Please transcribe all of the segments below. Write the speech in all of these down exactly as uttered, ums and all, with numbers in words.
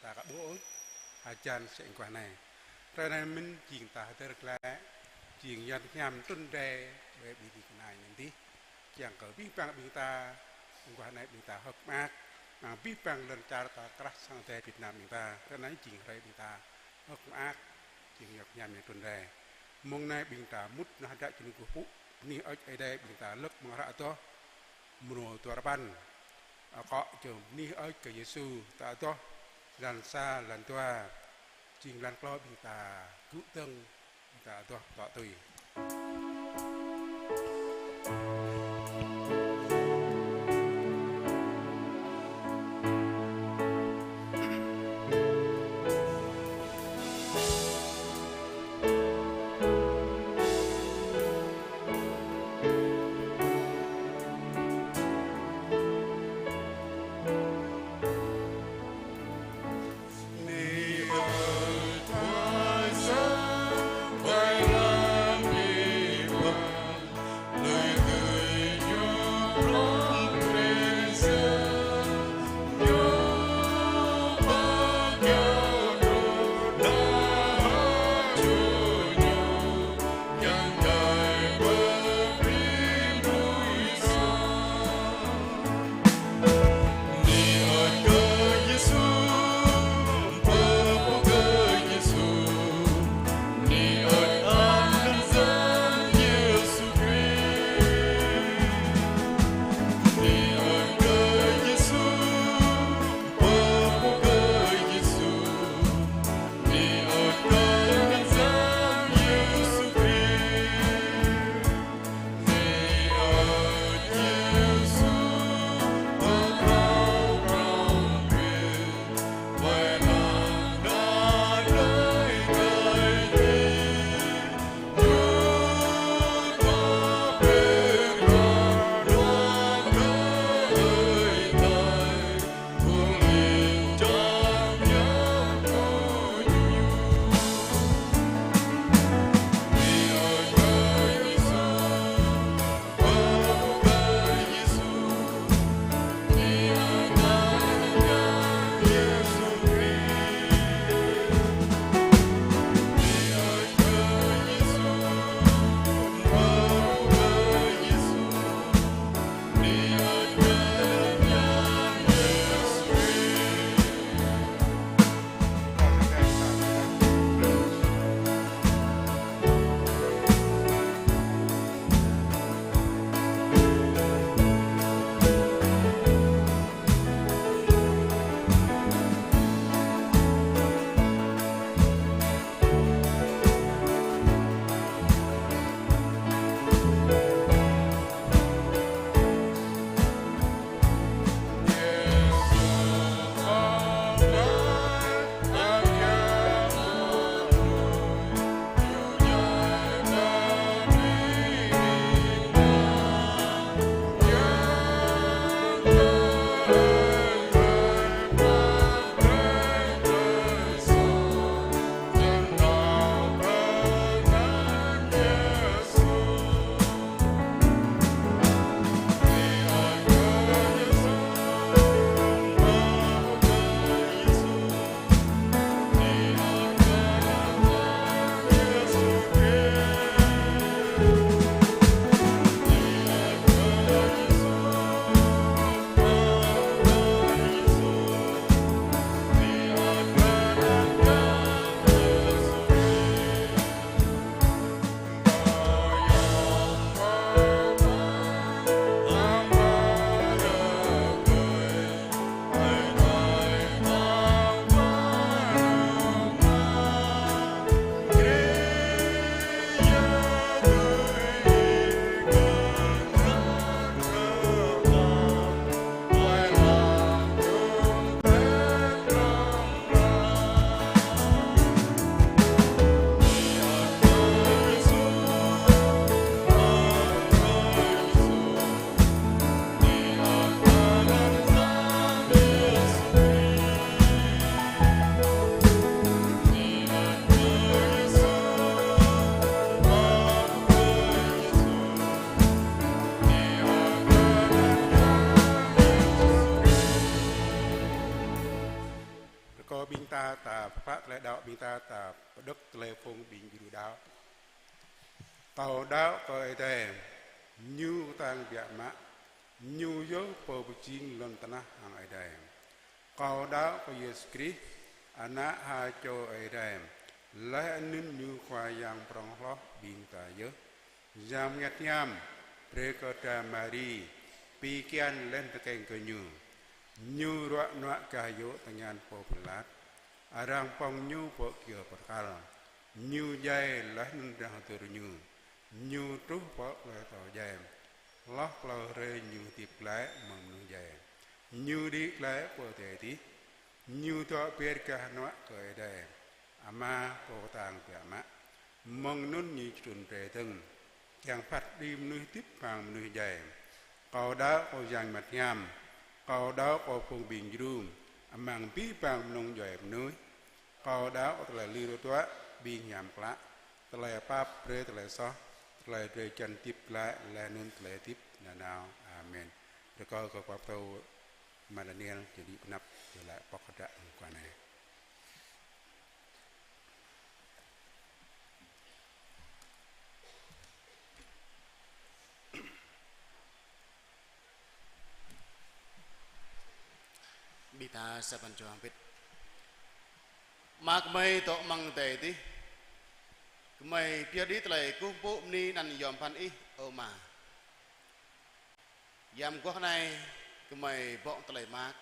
ta aka ƀuh ôh, hơjăn sĕ mơguah anai. Hrơi anai mơ̆n jing ta hơdơr glaĭ, jing Yuăn Hiam trŭn rai ƀơi ƀing ta anai anŭn dih. Kiăng kơ abih bang ƀing ta, mơguah anai ƀing ta hơ̆k mơak, mơ̆ng abih bang lŏn čar ta krah sang Ơi Adai Việt Nam ƀing ta. Hrơi anai jing hrơi ƀing ta hơ̆k mơak, jing Yuăn Hiam ñu trŭn rai. Mơ̆ng anai ƀing ta mŭt nao hơdră čơnŭk kơkuh pơpŭ, bơni hơơč Ơi Adai ƀing ta lơ̆k amăng hră adoh mrô dua rơpăn. Akŏ jơ̆ bơni hơơč kơ Yêsu ta adoh jơlan sa, jơlan dua, jing jơlan klâo ƀing ta gŭ dơ̆ng, ƀing ta adoh tŏ tui. Kơ ƀing ta, ta pơpă tơlơi đaŏ ƀing ta, ta pơđŏk tơlơi phung ƀing djru đaŏ. Kâo đaŏ kơ Ơi Adai, Ñu kơtang biă mă, Ñu yơh Pô pơjing lŏn tơnah hăng adai. Kâo đaŏ kơ Yêsu Krist, Ană ha čô Ơi Adai, laih anŭn Ñu Khua Yang prŏng hloh ƀing ta yơh. Yang Bơngăt Hiam brơi kơ dra Mari pi kian laih tơkeng kơ Ñu. Ñu ruă nuă gah yŭ tơngan pô Pilat. Arăng pŏng Ñu pơ kơyâo bơrkal. Ñu djai laih anŭn arăng hơdơr Ñu. Ñu truh pơ plơi thâo djai. Hloh klâo hrơi Ñu hơdip glaĭ mơ̆ng mơnuih djai. Ñu đĭ glaĭ pơ adai adih. Ñu dŏ ber gah hơnuă kơ Ơi Adai Ama Pô kơtang biă mă. Mơ̆ng anŭn Ñu trŭn rai dơ̆ng, kiăng phat kơđi mơnuih hơdip hăng mơnuih djai. Kâo đaŏ kơ Yang Bơngăt Hiam, kâo đaŏ kơ phung ƀing djru, amăng abih bang mơnơ̆ng djuai mơnuih. Kâo đaŏ kơ tơlơi lui rơtuă ƀing hiam klă, tơlơi pap brơi tơlơi soh, tơlơi drơi jăn hơdip glaĭ laih anŭn tơlơi hơdip nanao. Amen. Rơkâo kơ khua pơtô Ama Daniel či đĭ pơanăp, či laĭ pŏk hơdră mơguah anai. Ƀing ta sa pran jua hơbĭt. Ama gơmơi dŏ amăng adai adih. Gơmơi pơyơr đĭ tơlơi kơkuh pơpŭ bơni anăn yom pơphan Ih, ơ Ama. Yăm mơguah anai gơmơi bŏ tơlơi mơak.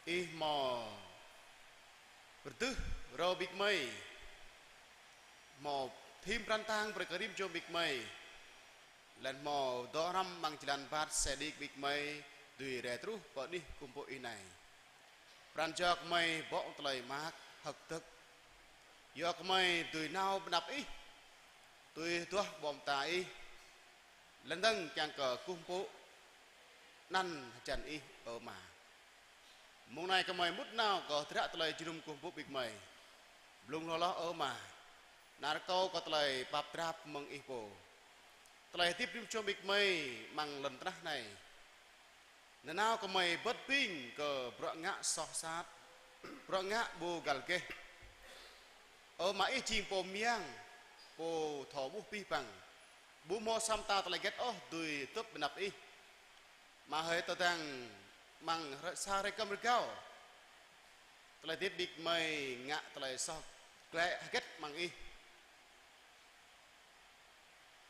Ih hmâo pơrơdưh rô ƀing gơmơi, hmâo thim pran tang brơi kơ rĭm čô ƀing gơmơi. Laih hmâo dŏ hrŏm amăng jơlan ƀat sĕ đĭ kơ ƀing gơmơi dưi rai truh pơ anih kơkuh pơpŭ Ih anai. Pran jua gơmơi bŏ tơlơi mơak hơ̆k tơ̆k. Yua gơmơi dưi nao pơ anăp Ih, dưi duah ƀô̆ mơta Ih, lŏn dơ̆ng kiăng kơ kơkuh pơpŭ anăn hơjăn Ih, ơ Ama. Mông anai gơmơi mŭt nao kơ hơdră tơlơi jơnum kơkuh pơpŭ ƀing gơmơi. Blung hloh hloh, ơ Ama, nao rơkâo kơ tơlơi pap drap mơ̆ng Ih pô. Tơlơi hơdip rĭm čô ƀing gơmơi amăng lŏn tơnah anai. Nanao gơmơi bơ̆t ƀing kơ bruă ngă soh sat, bruă ngă ƀu găl geh. Ơ Ama, Ih jing Pô mơyang, Pô thâo ƀuh abih bang. Ƀu hmâo sa mơta tơlơi hơget ôh dưi tŭp ƀơi anăp Ih. Ama hơi tơdang amăng hrơi, sa hrơi kơm rơgao, tơlơi hơdip ƀing gơmơi ngă tơlơi soh glaĭ hơget amăng Ih.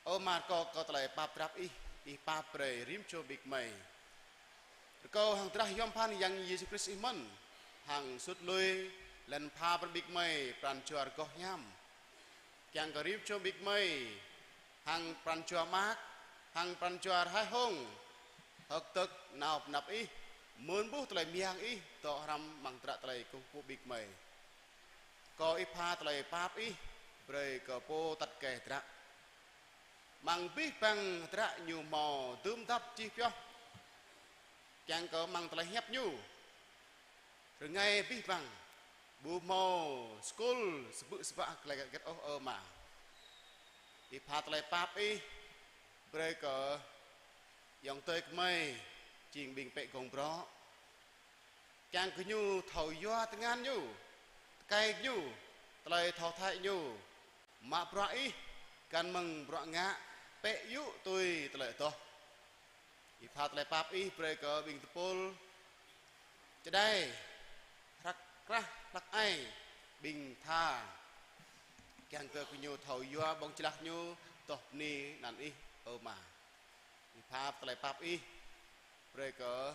Ơ Ama, rơkâo kơ tơlơi pap drap Ih, Ih pap brơi rĭm čô ƀing gơmơi. Rơkâo hăng drah yom pơphan Yang Yêsu Krist Ih mơ̆n, hăng sut lui lŏn pha brơi ƀing gơmơi pran jua rơgoh hiam. Kiăng kơ rĭm čô ƀing gơmơi hăng pran jua mơak, hăng pran jua rơhaih hông, hơ̆k tơ̆k nao pơ anăp Ih, mơ̆n ƀuh tơlơi mơyang Ih dŏ hrăm amăng hơdră tơlơi kơkuh pơpŭ ƀing gơmơi. Kơ Ih pha tơlơi pap Ih brơi kơ pô tăt kơ hơdră. Amăng abih bang hơdră ñu hmâo dưm dăp čih pioh. Kiăng kơ amăng tơlơi hiăp ñu rơngai abih bang, ƀu hmâo skul sơbư̆ sơbă tơlơi hơget ôh, ơ Ama. Ih pha tơlơi pap Ih brơi kơ ayŏng adơi gơmơi jing ƀing pĕ gông brŏ. Kiăng kơ ñu thâo yua tơngan ñu, tơkai ñu, tơlơi thâo thâi ñu, mă bruă Ih, găn mơ̆ng bruă ngă pĕ yŭ tui tơlơi adoh. Ih pha tơlơi pap Ih brơi kơ ƀing tơpul čơđai, hrăk krah hlăk ai, ƀing tha, kiăng kơ gơñu thâo yua ƀơ̆ng jơlah ñu adoh bơni anăn Ih, ơ Ama. Ih pha tơlơi pap Ih brơi kơ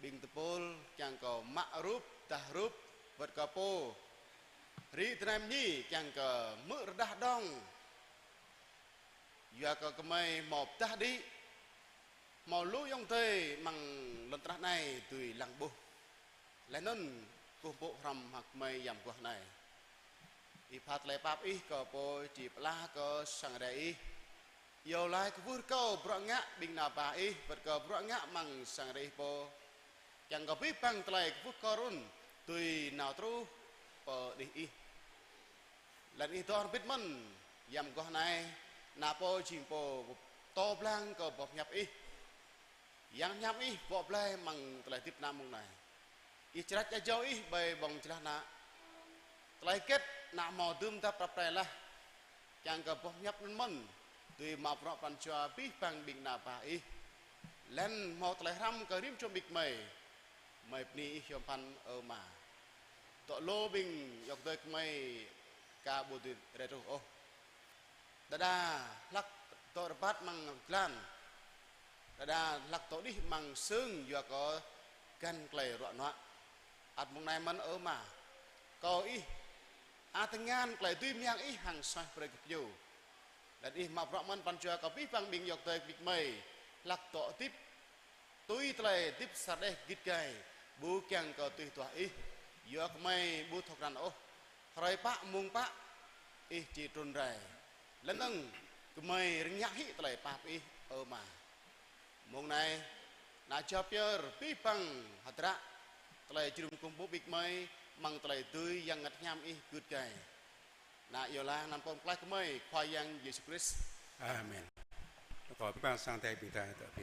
ƀing tơpul kiăng kơ mă rup, dah rup, wơ̆t kơ pô rĭ tơnai mơñi kiăng kơ hmư̆ rơđah đŏng. Yua kơ gơmơi hmâo pơdah đĭ, hmâo lu ayŏng adơi amăng lŏn tơnah anai dưi lăng ƀuh. Laih anŭn kơkuh pơpŭ hrŏm hăng gơmơi yăm guah anai. Ih pha tơlơi pap Ih kơ pô či pơala kơ sang Ơi Adai Ih. Iâu laĭ kwưh rơkâo bruă ngă ƀing ană bă Ih, wơ̆t kơ bruă ngă amăng sang Ơi Adai Ih pô. Kiăng kơ abih bang tơlơi kwưh rơkâo anŭn dưi nao truh pơ anih Ih. Laih anŭn Ih dŏ hrŏm hơbĭt mơ̆n yăm guah anai, ană pô jing pô pơtô blang kơ boh pơhiăp Ih. Yang hiam Ih bŏ blai amăng tơlơi hơdip ană mơ̆ng anai. Ih črăč ia jâo ih ƀơi ƀơ̆ng jơlah ană. Tơlơi hơget ană hmâo dưm dăp prăp pre laih, kiăng kơ boh hiăp anŭn mơ̆n dưi mă bruă pran jua abih bang ƀing ană bă ih. Laih anŭn hmâo tơlơi hrăm kơ rĭm čô ƀing gơmơi. Gơmơi bơni ih hiư̆m pă, ơ Ama. Dŏ lu ƀing ayŏng adơi gơmơi aka ƀu dưi rai truh ôh. Đơđa hlăk dŏ rơbat amăng jơlan. Đơđa hlăk dŏ đih amăng sưng yua kơ găn tơlơi ruă nuă. Ăt mơ̆ng anai mơ̆n, ơ Ama, kâo ih, a tơngan tơlơi dưi mơyang ih hăng suaih brơi kơ ñu. Laih ih mă bruă mơ̆n pran jua kơ abih bang ƀing ayŏng adơi ƀing gơmơi hlăk dŏ hơdip tui tơlơi hơdip sa đeh git gai, ƀu kiăng kơ tui duah ih, yua gơmơi ƀu thâo krăn ôh hrơi pă mông pă ih či trŭn rai. Laih anŭn gơmơi rơngiă hĭ tơlơi pap ih, ơ Ama. Mông anai, ană jao pơyơr abih bang hơdră tơlơi jơnum kơkuh pơpŭ ƀing gơmơi amăng tơlơi dưi Yang Bơngăt Hiam ih git gai. Ană iâu laĭ anăn Pô Pơklaih gơmơi, Khua Yang Yêsu Krist. Amen. Rơkâo abih bang sang Ơi Adai ƀing ta dŏ pơ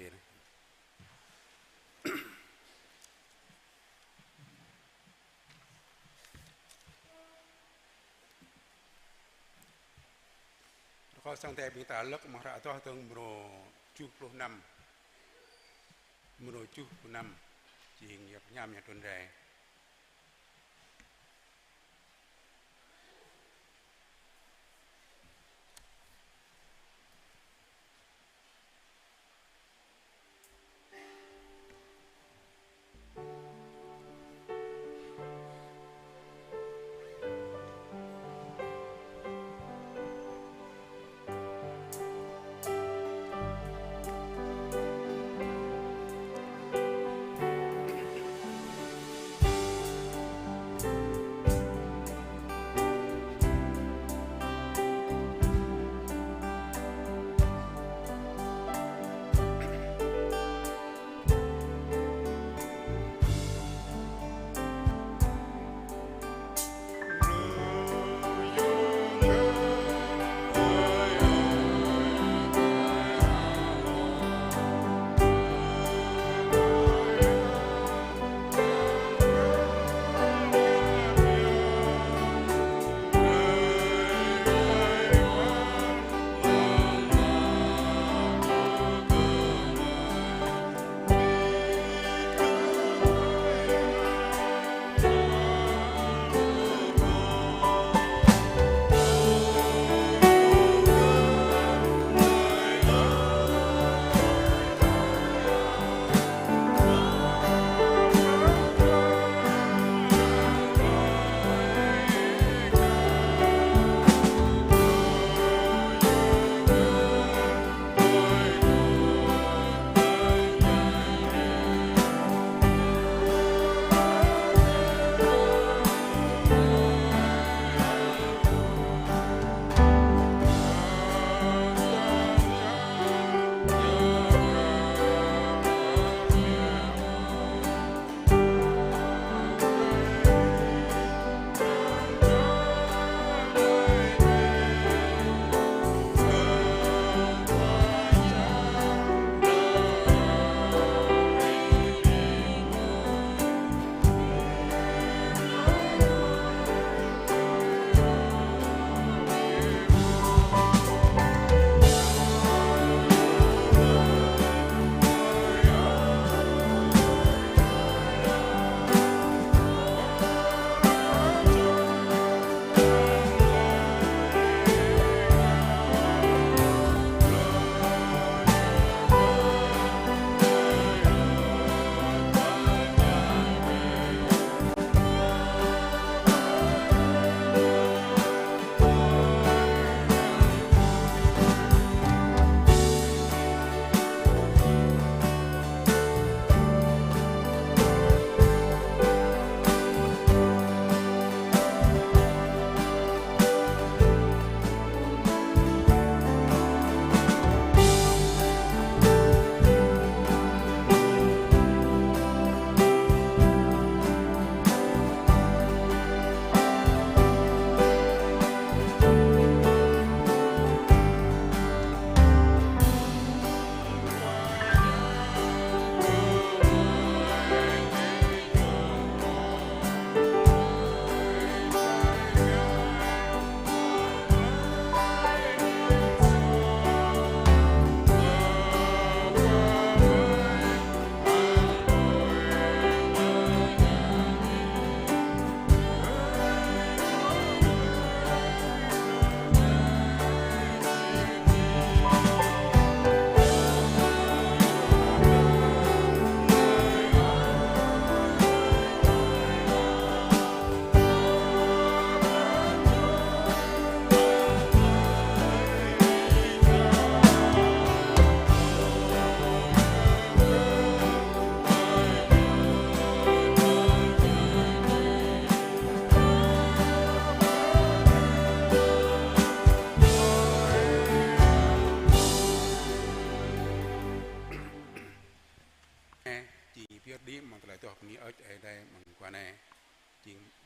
Rơkâo sang Ơi Adai ƀing ta lăk amăng hră Adoh dơ̆ng mrô tơjuh pluh năm. Mrô tơjuh pluh năm. Jing Yang Bơngăt Hiam ñu trŭn rai.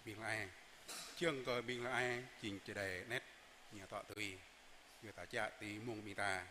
ƀing hlơi. Čang kơ ƀing hlơi jing čơđai anet ñu tŏ tui. Yua ta čă tui mơ̆ng ƀing ta.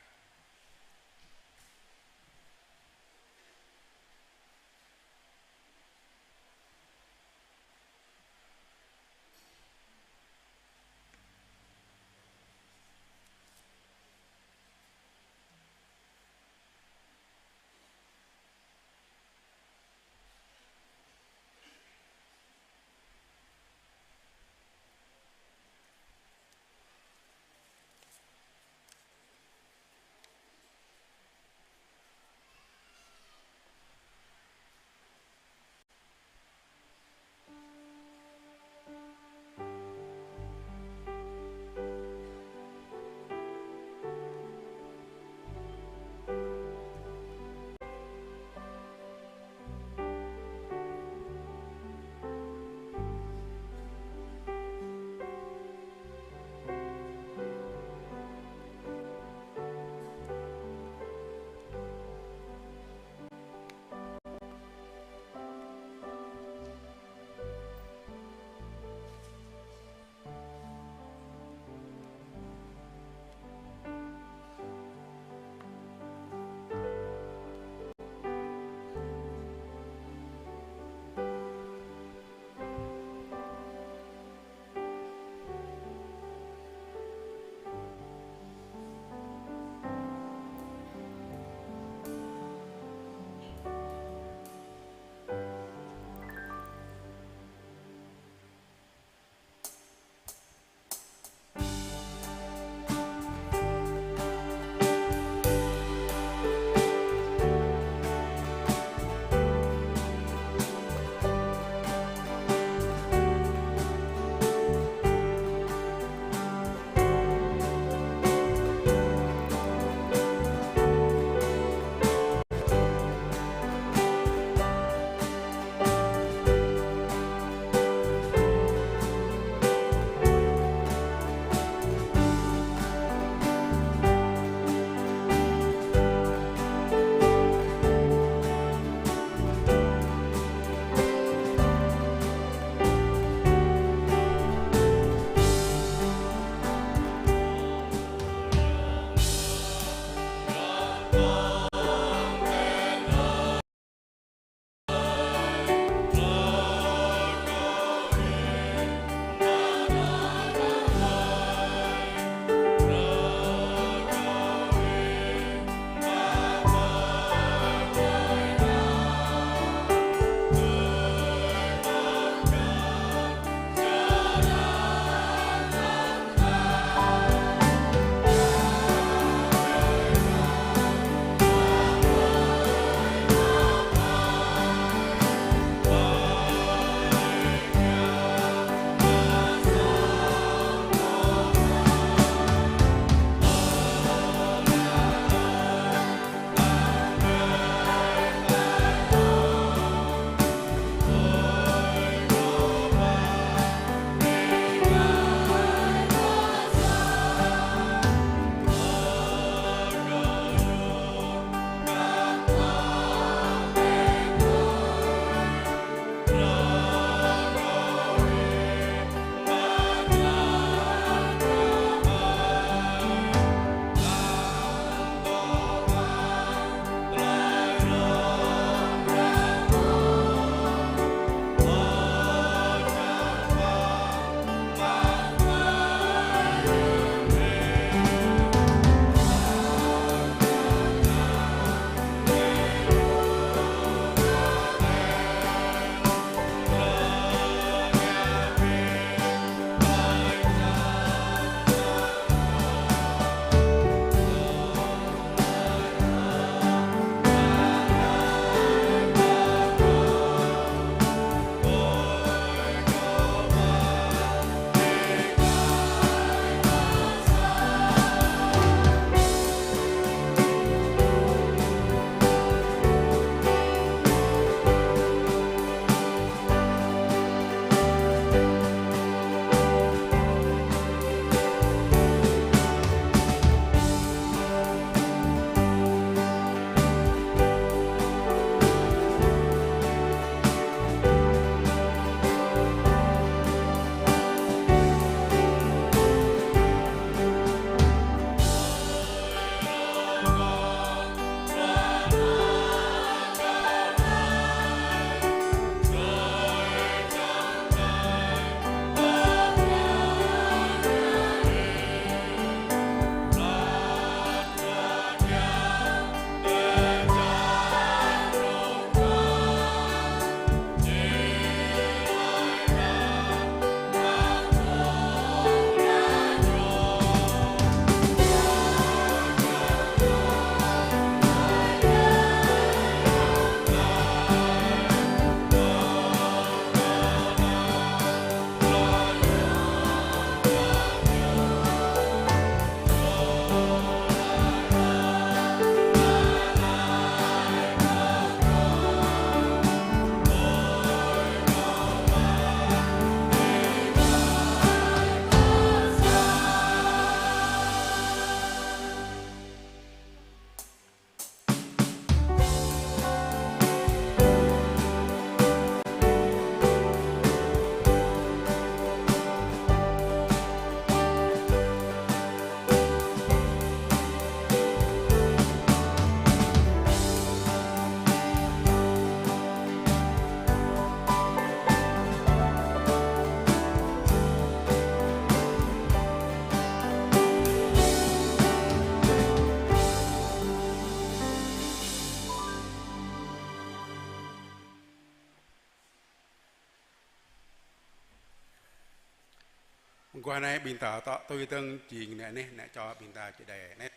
Mơguah anai ƀing ta tŏ tui tơng jing nĕ anih, nĕ čô ƀing ta Čơđai anet.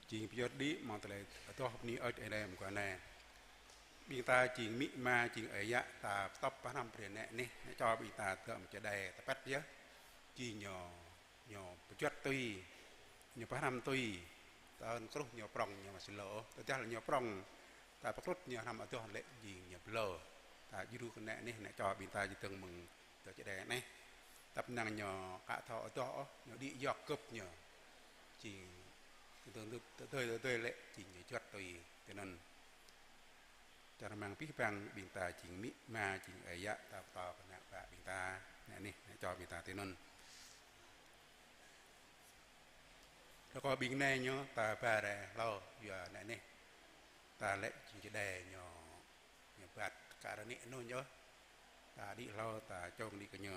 Jing pơyơr đĭ mơ̆ng tơlơi adoh bơni ơi Ơi Adai mơguah anai. Ƀing ta jing amĭ ama, jing ơi yă, ta pơtŏp pơhrăm brơi nĕ anih, nĕ čô ƀing ta tơm Čơđai tơpăt yơh. Jing ñu, ñu pơjuăt tui, ñu pơhrăm tui, ta ơn kruh ñu prŏng, ñu mă silo, tơdah ñu prŏng, ta pơkrŭt ñu hrăm adoh lĕ jing ñu blơ. Ta djru kơ nĕ anih, nĕ čô ƀing ta či tơng mơ̆ng tơ Čơđai anet. Tăp năng ñu ka thâo adoh ôh, ñu đĭ yŏk gơ̆p ñu. Jing tơdơi, tơdơi, tơdơi lĕ jing ñu juăt tui tui anŭn. Čar amăng abih bang ƀing ta jing amĭ ama, jing ơi yă, ta pơtô kơ ană bă ƀing ta, nĕ anih, nĕ čô ƀing ta tui anŭn. Rơkâo ƀing nai ñu ta ba rai hlâo yua nĕ anih. Ta lĕ jing Čơđai ñu, ñu ƀat kar nĕ anŭn ñu. Ta đĭ hlâo, ta čong đĭ kơ ñu.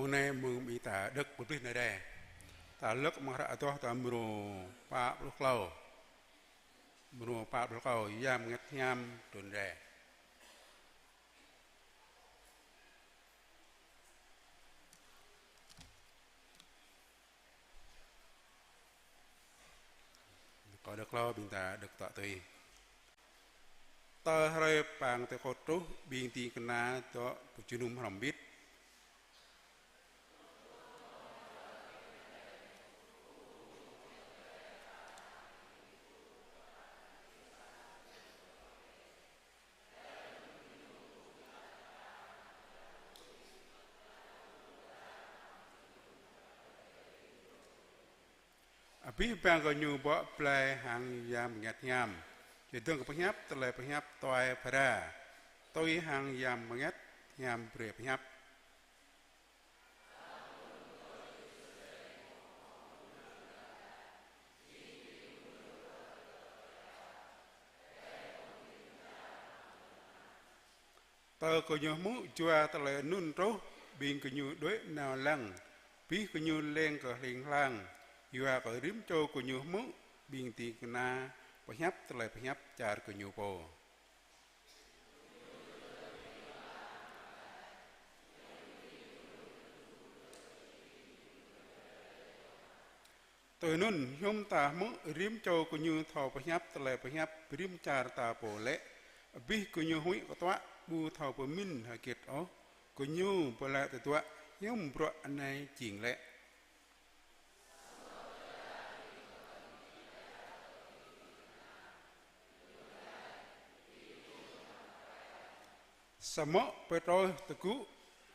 Mơ̆ng anai mơ̆ng ƀing ta đŏk pơplih anai rai. Ta lăk amăng hră adoh ta mrô pă pluh klâo. Mrô pă pluh klâo, Yang Bơngăt Hiam trŭn rai. Kâo đŏk klâo, ƀing ta đŏk tŏ tui. Tơ hrơi păng tơkôt truh, ƀing ding kơna dŏ pơjơnum hrŏm hơbĭt. Abih bang gơñu bŏ blai hăng Yang Bơngăt Hiam, čơdơ̆ng kơ pơhiăp tơlơi pơhiăp tuai phara, tui hăng Yang Bơngăt Hiam brơi pơhiăp. Tơ gơñu hmư̆ jua tơlơi anŭn truh, ƀing gơñu đuaĭ nao lăng, abih gơñu leng kơ hling hlang, yua kơ rĭm čô gơñu hmư̆ ƀing ding kơna pơhiăp tơlơi pơhiăp čar gơñu pô. Tui anŭn, hiư̆m ta hmư̆ rĭm čô gơñu thâo pơhiăp tơlơi pơhiăp rĭm čar ta pô lĕ, abih gơñu huĭ kơtuă ƀu thâo pơmĭn hơget ôh, gơñu pơlă tơdruă hiư̆m bruă anai jing lĕ. Samơ̆ Pêtrôs tơgŭ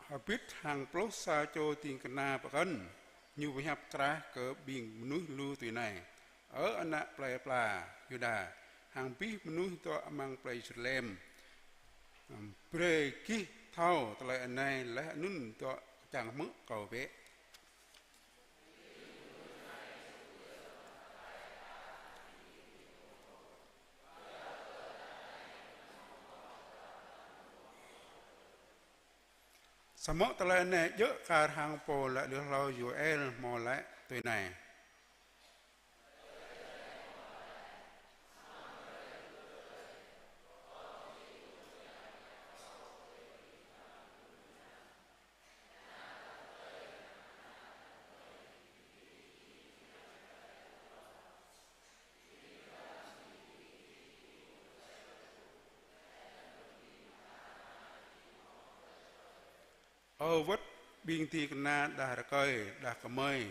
hơbĭt hăng pluh sa čô ding kơna pơkŏn, ñu pơhiăp krah kơ ƀing mơnuih lu tui anai: Ơ ană plơi pla Yuđa, hăng abih mơnuih dŏ amăng plơi Yêrusalem, brơi gih thâo tơlơi anai laih anŭn dŏ čang hmư̆ kâo bĕ. Samơ̆ tơlơi anai djơ̆ kar hăng pô laĭ lui hlâo Yôel hmâo laĭ tui anai: Ơ wơ̆t ƀing ding kơna đah rơkơi, đah kơmơi,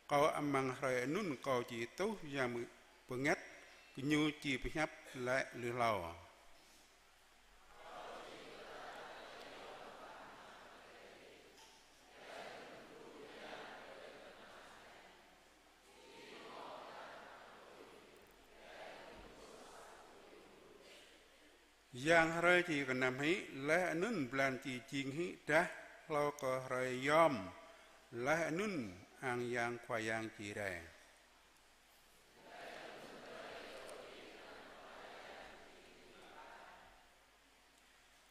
kâo amăng hrơi anŭn kâo či tuh Yang Bơngăt, gơñu či pơhiăp laĭ lui hlâo. Yang hrơi či kơnăm hĭ, laih anŭn blan či jing hĭ drah hlâo kơ hrơi yom, laih anŭn ang yang Khua Yang či rai.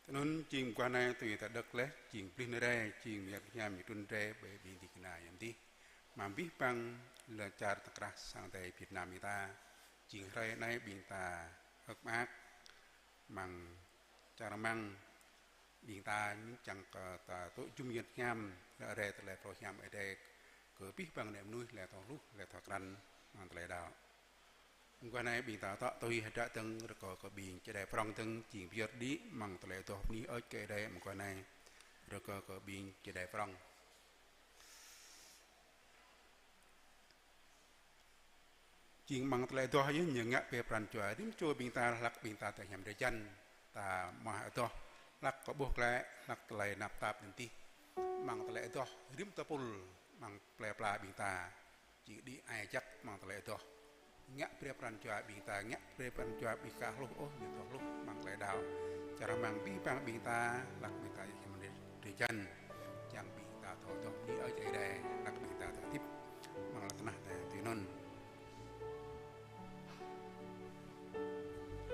Tui anŭn jing mơguah anai tui ta đŏk laih, jing pơplih anai rai, jing Yang Bơngăt Hiam ñu trŭn rai ƀơi ƀing ding kơna yơh dih. Mơ̆ng abih bang lŏn čar tơkrah sang Adai Việt Nam ƀing ta, jing hrơi anai ƀing ta hơ̆k mơak, mơ̆ng čar amăng ƀing ta ñu čang kơ ta tŭ jum Yang Bơngăt Hiam, laĭ rai tơlơi phrâo hiam Ơi Adai kơ abih bang ană mơnuih laĭ thâo hluh, laĭ thâo krăn, mơ̆ng tơlơi đaŏ. Mơguah anai ƀing ta tŏ tui hơdră dơ̆ng, rơkâo kơ ƀing čơđai prŏng dơ̆ng jing pơyơr đĭ mơ̆ng tơlơi adoh bơni hơơč kơ Ơi Adai mơguah anai, rơkâo kơ ƀing čơđai prŏng. Jing mơ̆ng tơlơi adoh yơh ñu ngă brơi pran jua rĭm čô ƀing ta, hlăk ƀing ta tơ hiam drơi jăn, ta mơak adoh, hlăk kơ ƀuh glaĭ, hlăk tơlơi tơnap tap anŭn dih. Mơ̆ng tơlơi adoh rĭm tơpul, mơ̆ng plơi pla ƀing ta, jing đĭ ai jăk mơ̆ng tơlơi adoh. Ngă brơi pran jua ƀing ta, ngă brơi pran jua ƀing khă hluh ôh, ñu thâo hluh mơ̆ng tơlơi đaŏ. Čar amăng abih bang ƀing ta, hlăk ƀing ta hiam drơi jăn, čang ƀing ta thâo adoh bơni Ơi Adai, hlăk ƀing ta thâo hơdip mơ̆ng lŏn tơnah ta tui anŭn.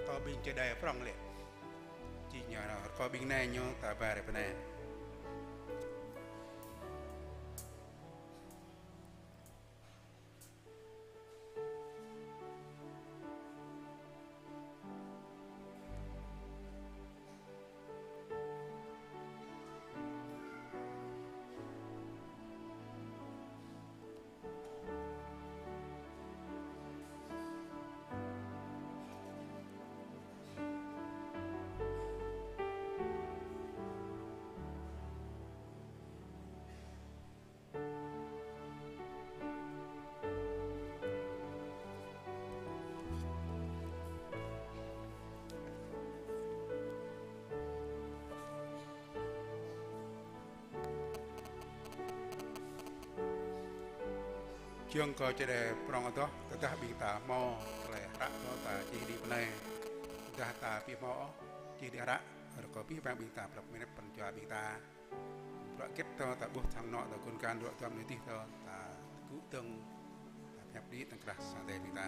Kơ ƀing čơđai prŏng lĕ. Či ñu rơkâo ƀing anai ñu ta ba rai pơ anai. Giŏng kơ čơđai prŏng adoh, tơdah ƀing ta hmâo tơlơi hră dŏ ta čih đĭ pơ anai. Tơdah ta ƀu hmâo ôh čih đĭ hră, rơkâo abih bang ƀing ta prăp minit pran jua ƀing ta. Bruă hơget dŏ ta ƀuh sang anŏ ta gŭn gan, bruă duăm anai dih dŏ ta tơgŭ dơ̆ng, ta pơhiăp đĭ tơ̆ng krah sang Ơi Adai ƀing ta.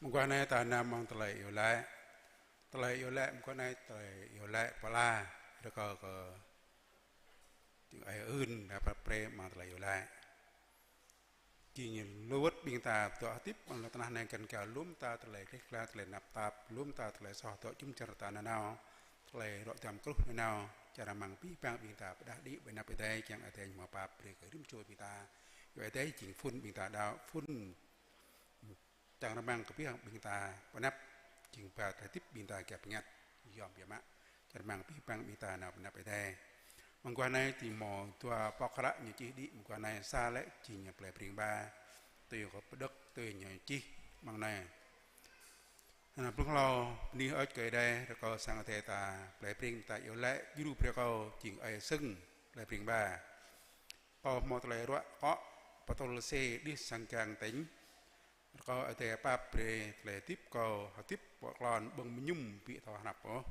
Mơguah anai ta hơnăm amăng tơlơi iâu laĭ. Tơlơi iâu laĭ mơguah anai, tơlơi iâu laĭ pơala, rơkâo kơ jing Ơi Ưn, đa pap brơi mă tơlơi iâu laĭ. Jing lu wơ̆t ƀing ta dŏ hơdip amăng lŏn tơnah anai găn gao lu mơta tơlơi gleh glan, tơlơi tơnap tap, lu mơta tơlơi soh dŏ jum dar ta nanao, tơlơi ruă duăm kruh nanao, čang rơmang abih bang ƀing ta pơđah đĭ ƀơi anăp Ơi Adai, kiăng Ơi Adai ñu hmâo pap brơi kơ rĭm čô ƀing ta. Yua Ơi Adai jing phŭn ƀing ta đaŏ, phŭn čang rơmang kơ abih bang ƀing ta pơanăp, jing ba tơlơi hơdip ƀing ta kiăng pơngăt, yom biă mă. Čang rơmang abih bang ƀing ta nao pơ anăp Ơi Adai. Mơguah anai jing hmâo dua pŏk hră ñu čih đĭ mơguah anai, sa lĕ jing Plei Breng Ba, tui kơ pơđŏk tui ñu čih amăng anai. Anŭn blung hlâo bơni hơơč kơ Ơi Adai, rơkâo sang Ơi Adai ta Plei Breng ta iâu laĭ djru brơi kơ jing Ơi Sưng Plei Breng Ba. Kâo hmâo tơlơi ruă akŏ pơtŭl sê đih sang gang tĕnh. Rơkâo Ơi Adai pap brơi tơlơi hơdip kâo, hơdip pơ klon ƀơ̆ng mơñum ƀu thâo hrăp ôh.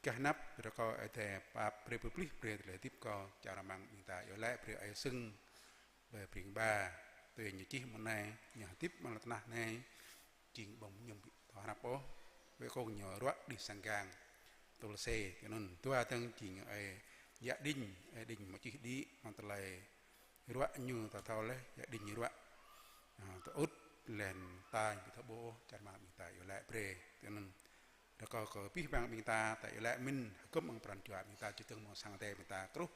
Gah anăp rơkâo Ơi Adai pap brơi pơplih brơi tơlơi hơdip kâo, čang rơmang ƀing ta iâu laĭ brơi Ơi Sưng Plei Breng Ba, tui ñu čih amăng anai, ñu hơdip amăng lŏn tơnah anai jing ƀơ̆ng mơñum ƀu thâo hrăp ôh, wơ̆t kông ñu ruă đih sang gang, pơtŭl sê. Tui anŭn dua dơ̆ng jing Ơi Yă Đinh, Ơi Đinh hmâo čih đĭ amăng tơlơi ruă ñu ta thâo laih, Yă Đinh ruă, a, tơ-ŭt, laih anŭn ta ƀu thâo ƀuh ôh, čang rơmang ƀing ta iâu laĭ brơi. Tui anŭn rơkâo kơ abih bang ƀing ta, ta iâu laĭ mơ̆n, hơgŏm amăng pran jua ƀing ta, čơdơ̆ng mơ̆ng sang Ơi Adai ƀing ta kruh,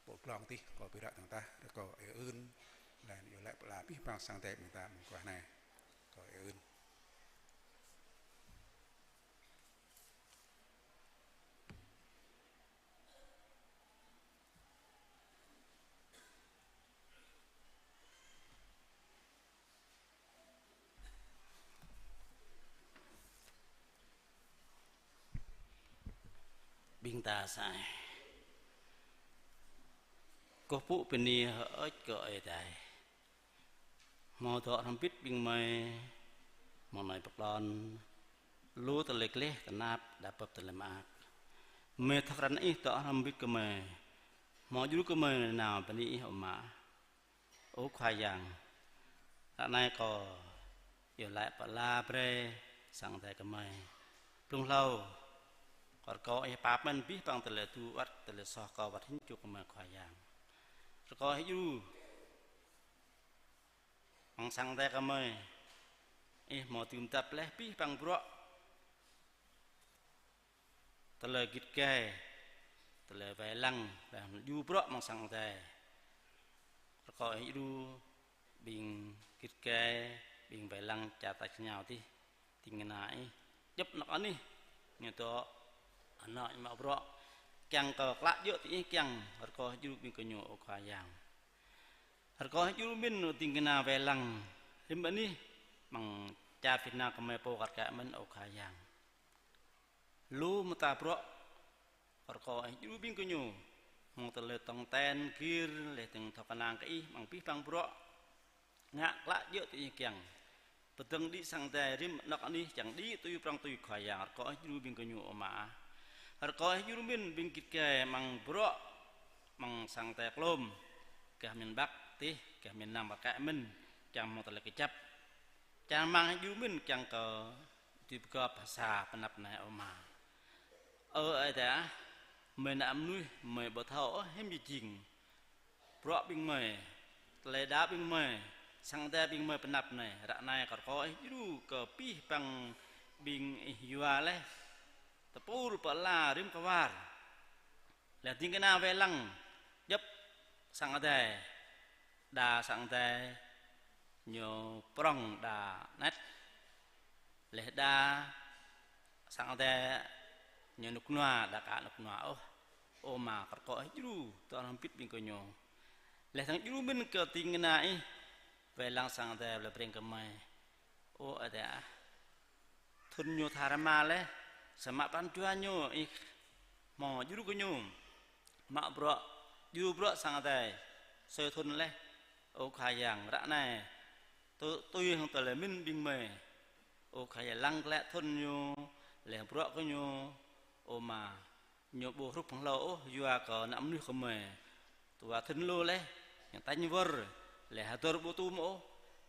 pơ glông adih, rơkâo ƀu ră dơ̆ng tah, rơkâo Ơi Ưn, laih anŭn iâu laĭ pơala abih bang sang Ơi Adai ƀing ta mơguah anai. Rơkâo Ơi Ưn. Ƀing ta sa ai. Kơkuh pơpŭ bơni hơơč kơ Ơi Adai. Hmâo dŏ hrŏm hơbĭt ƀing gơmơi, mơ̆ng anai pơklŏn, lu tơlơi gleh tơnap, đa bưp tơlơi mơak. Gơmơi thâo krăn Ih dŏ hrŏm hơbĭt gơmơi. Hmâo djru gơmơi nao bơni Ih, ơ Ama. Ơ Khua Yang, ră anai kâo iâu laĭ pơala brơi sang Ơi Adai gơmơi. Blung hlâo, kâo rơkâo Ih pap mơ̆n abih bang tơlơi tŭ wơ̆t tơlơi soh kâo wơ̆t hĭn čô gơmơi, Khua Yang. Rơkâo Ih djru amăng sang Ơi Adai gơmơi. Ih hmâo dưm dăp laih abih bang bruă, tơlơi git gai, tơlơi wai lăng, laih anŭn djru bruă amăng sang Ơi Adai. Rơkâo Ih djru ƀing git gai, ƀing wai lăng čar tač rơngiao adih, ding kơna Ih, djŏp anŏ anih, ñu dŏ, anŏ ñu mă bruă, kiăng kơ klă djơ̆ tui Ih kiăng, rơkâo Ih djru ƀing gơñu, ơ Khua Yang. Rơkâo Ih djru mơ̆n ding kơna wai lăng rĭm anih, amăng čar Việt Nam gơmơi pô kar kaĭ mơ̆n, ơ Khua Yang. Lu mơta bruă, rơkâo Ih djru ƀing gơñu, mơ̆ng tơlơi tong ten, gir, laih dơ̆ng thâo kơnang kơ Ih, amăng abih bang bruă, ngă klă djơ̆ tui Ih kiăng. Pơdơ̆ng đĭ sang Ơi Adai rĭm anŏ anih, čang đĭ tui prŏng tui, Khua Yang, rơkâo Ih djru ƀing gơñu, ơ Ama. Rơkâo Ih djru mơ̆n ƀing git gai amăng bruă, amăng sang Ơi Adai klôm, gah miền Bắc adih, gah miền Nam kar kaĭ mơ̆n, čang hmâo tơlơi kơjăp. Čang rơmang Ih djru mơ̆n kiăng kơ dưi pơgop ha sa pơ anăp anai, ơ Ama. Ơ Ơi Adai ah, gơmơi ană mơnuih, gơmơi ƀu thâo ôh hiư̆m jing bruă ƀing gơmơi, tơlơi đaŏ ƀing gơmơi, sang Ơi Adai ƀing gơmơi pơ anăp anai. Ră anai kâo rơkâo Ih djru kơ abih bang ƀing Ih yua laih, tơpul pơala rĭm kơwar. Laih ding kơna wai lăng, djŏp sang Ơi Adai, đa sang Ơi Adai ñu prŏng, đa anet. Laih đa sang Ơi Adai ñu rơnŭk rơnua, đa aka rơnŭk rơnua ôh. Ơ Ama, kâo rơkâo Ih djru, dŏ hrŏm hơbĭt ƀing gơñu. Laih dơ̆ng djru mơ̆n kơ ding kơna Ih wai lăng sang Ơi Adai Plei Breng gơmơi. Ơ Ơi Adai ah, thŭn ñu tha rơma laih, samơ̆ pran jua ñu Ih hmâo djru kơ ñu mă bruă, djru bruă sang Ơi Adai sui thŭn laih. Ơ Khua Yang, ră anai tui, tui hăng tơlơi mĭn ƀing gơmơi, ơ Khua Yang, lăng glaĭ thŭn ñu, laih bruă kơ ñu, ơ Ama, ñu ƀu hrup hăng hlâo ôh, yua kơ ană mơnuih gơmơi dua thŭn lu laih, ñu tañ wơr, laih hơdơr ƀu tŭ mơ̆ ôh.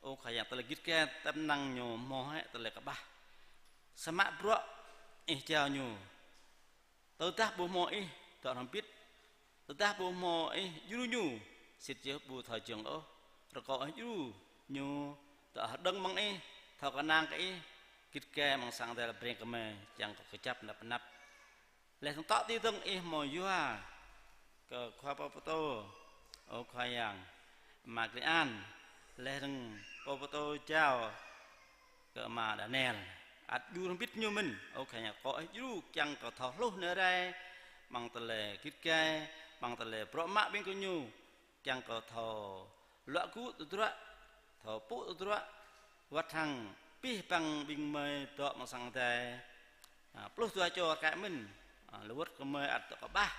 Ơ Khua Yang, tơlơi git gai tơm năng ñu hmâo hĕ tơlơi kơƀah. Samơ̆ bruă Ih jao ñu. Tơdah ƀu hmâo Ih dŏ hrŏm hơbĭt, tơdah ƀu hmâo Ih djru ñu, sĭt yơh ƀu thâo jơ̆ng ôh. Rơkâo Ih djru ñu dŏ hơđơ̆ng mơ̆ng Ih, thâo kơnang kơ Ih, git gai amăng sang Adai lĕ brơi kơ gơmơi kiăng kơ kơjăp anăp anăp. Laih dơ̆ng tŏ tui dơ̆ng Ih hmâo yua kơ khua pô pơtô, ơ Khua Yang, Ama Kli An, laih dơ̆ng pô pơtô jao kơ Ama Daniel. Ăt djru hrŏm hơbĭt ñu mơ̆n, ơ Khua Yang, rơkâo Ih djru kiăng kơ thâo hluh nao rai, amăng tơlơi git gai, amăng tơlơi bruă mă ƀing gơñu, kiăng kơ thâo luă gŭ tơdruă, thâo pŭ tơdruă, wơ̆t hăng abih bang ƀing gơmơi dŏ amăng sang Adai, a, pluh dua čô rơkơi mơ̆n, a, lơwơ̆t gơmơi ăt dŏ kơƀah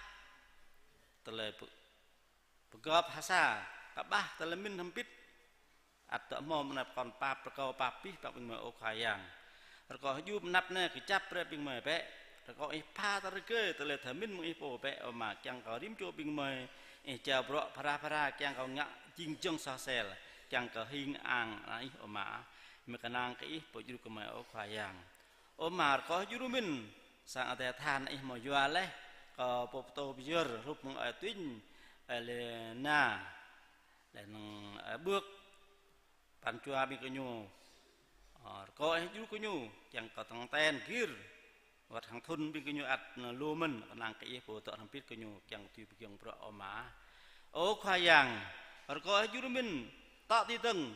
tơlơi pơ-, pơgop ha sa, kơƀah tơlơi mĭn hrŏm hơbĭt, ăt dŏ hmâo mơnăp kŏn pap, rơkâo pap abih bang ƀing gơmơi, ơ Khua Yang. Rơkâo Ih djru mơnăp anai kơjăp brơi ƀing gơmơi bĕ. Rơkâo Ih pha tơrơgơi tơlơi thâo mĭn mơ̆ng Ih pô bĕ, ơ Ama, kiăng kơ rĭm čô ƀing gơmơi Ih jao bruă phara phara, kiăng kơ ngă jing jơ̆ng soh sel, kiăng kơ hing ang ană Ih, ơ Ama. Gơmơi kơnang kơ Ih pô djru gơmơi, ơ Khua Yang. Ơ Ama, rơkâo Ih djru mĭn sang Adai tha anai Ih hmâo yua laih kơ pô pơtô pơyơr hrup mơ̆ng ơi Tuin, ơi Lena, laih anŭn ơi Bưk, pran jua ƀing gơñu. Ơ, rơkâo Ih djru gơñu, kiăng kơ tong ten gir, wơ̆t hăng thŭn ƀing gơñu ăt lu mơ̆n, kơnang kơ Ih pô dŏ hrŏm hơbĭt gơñu, kiăng tui pơgiŏng bruă, ơ Ama. Ơ Khua Yang, rơkâo Ih djru mĭn tŏ tui dơ̆ng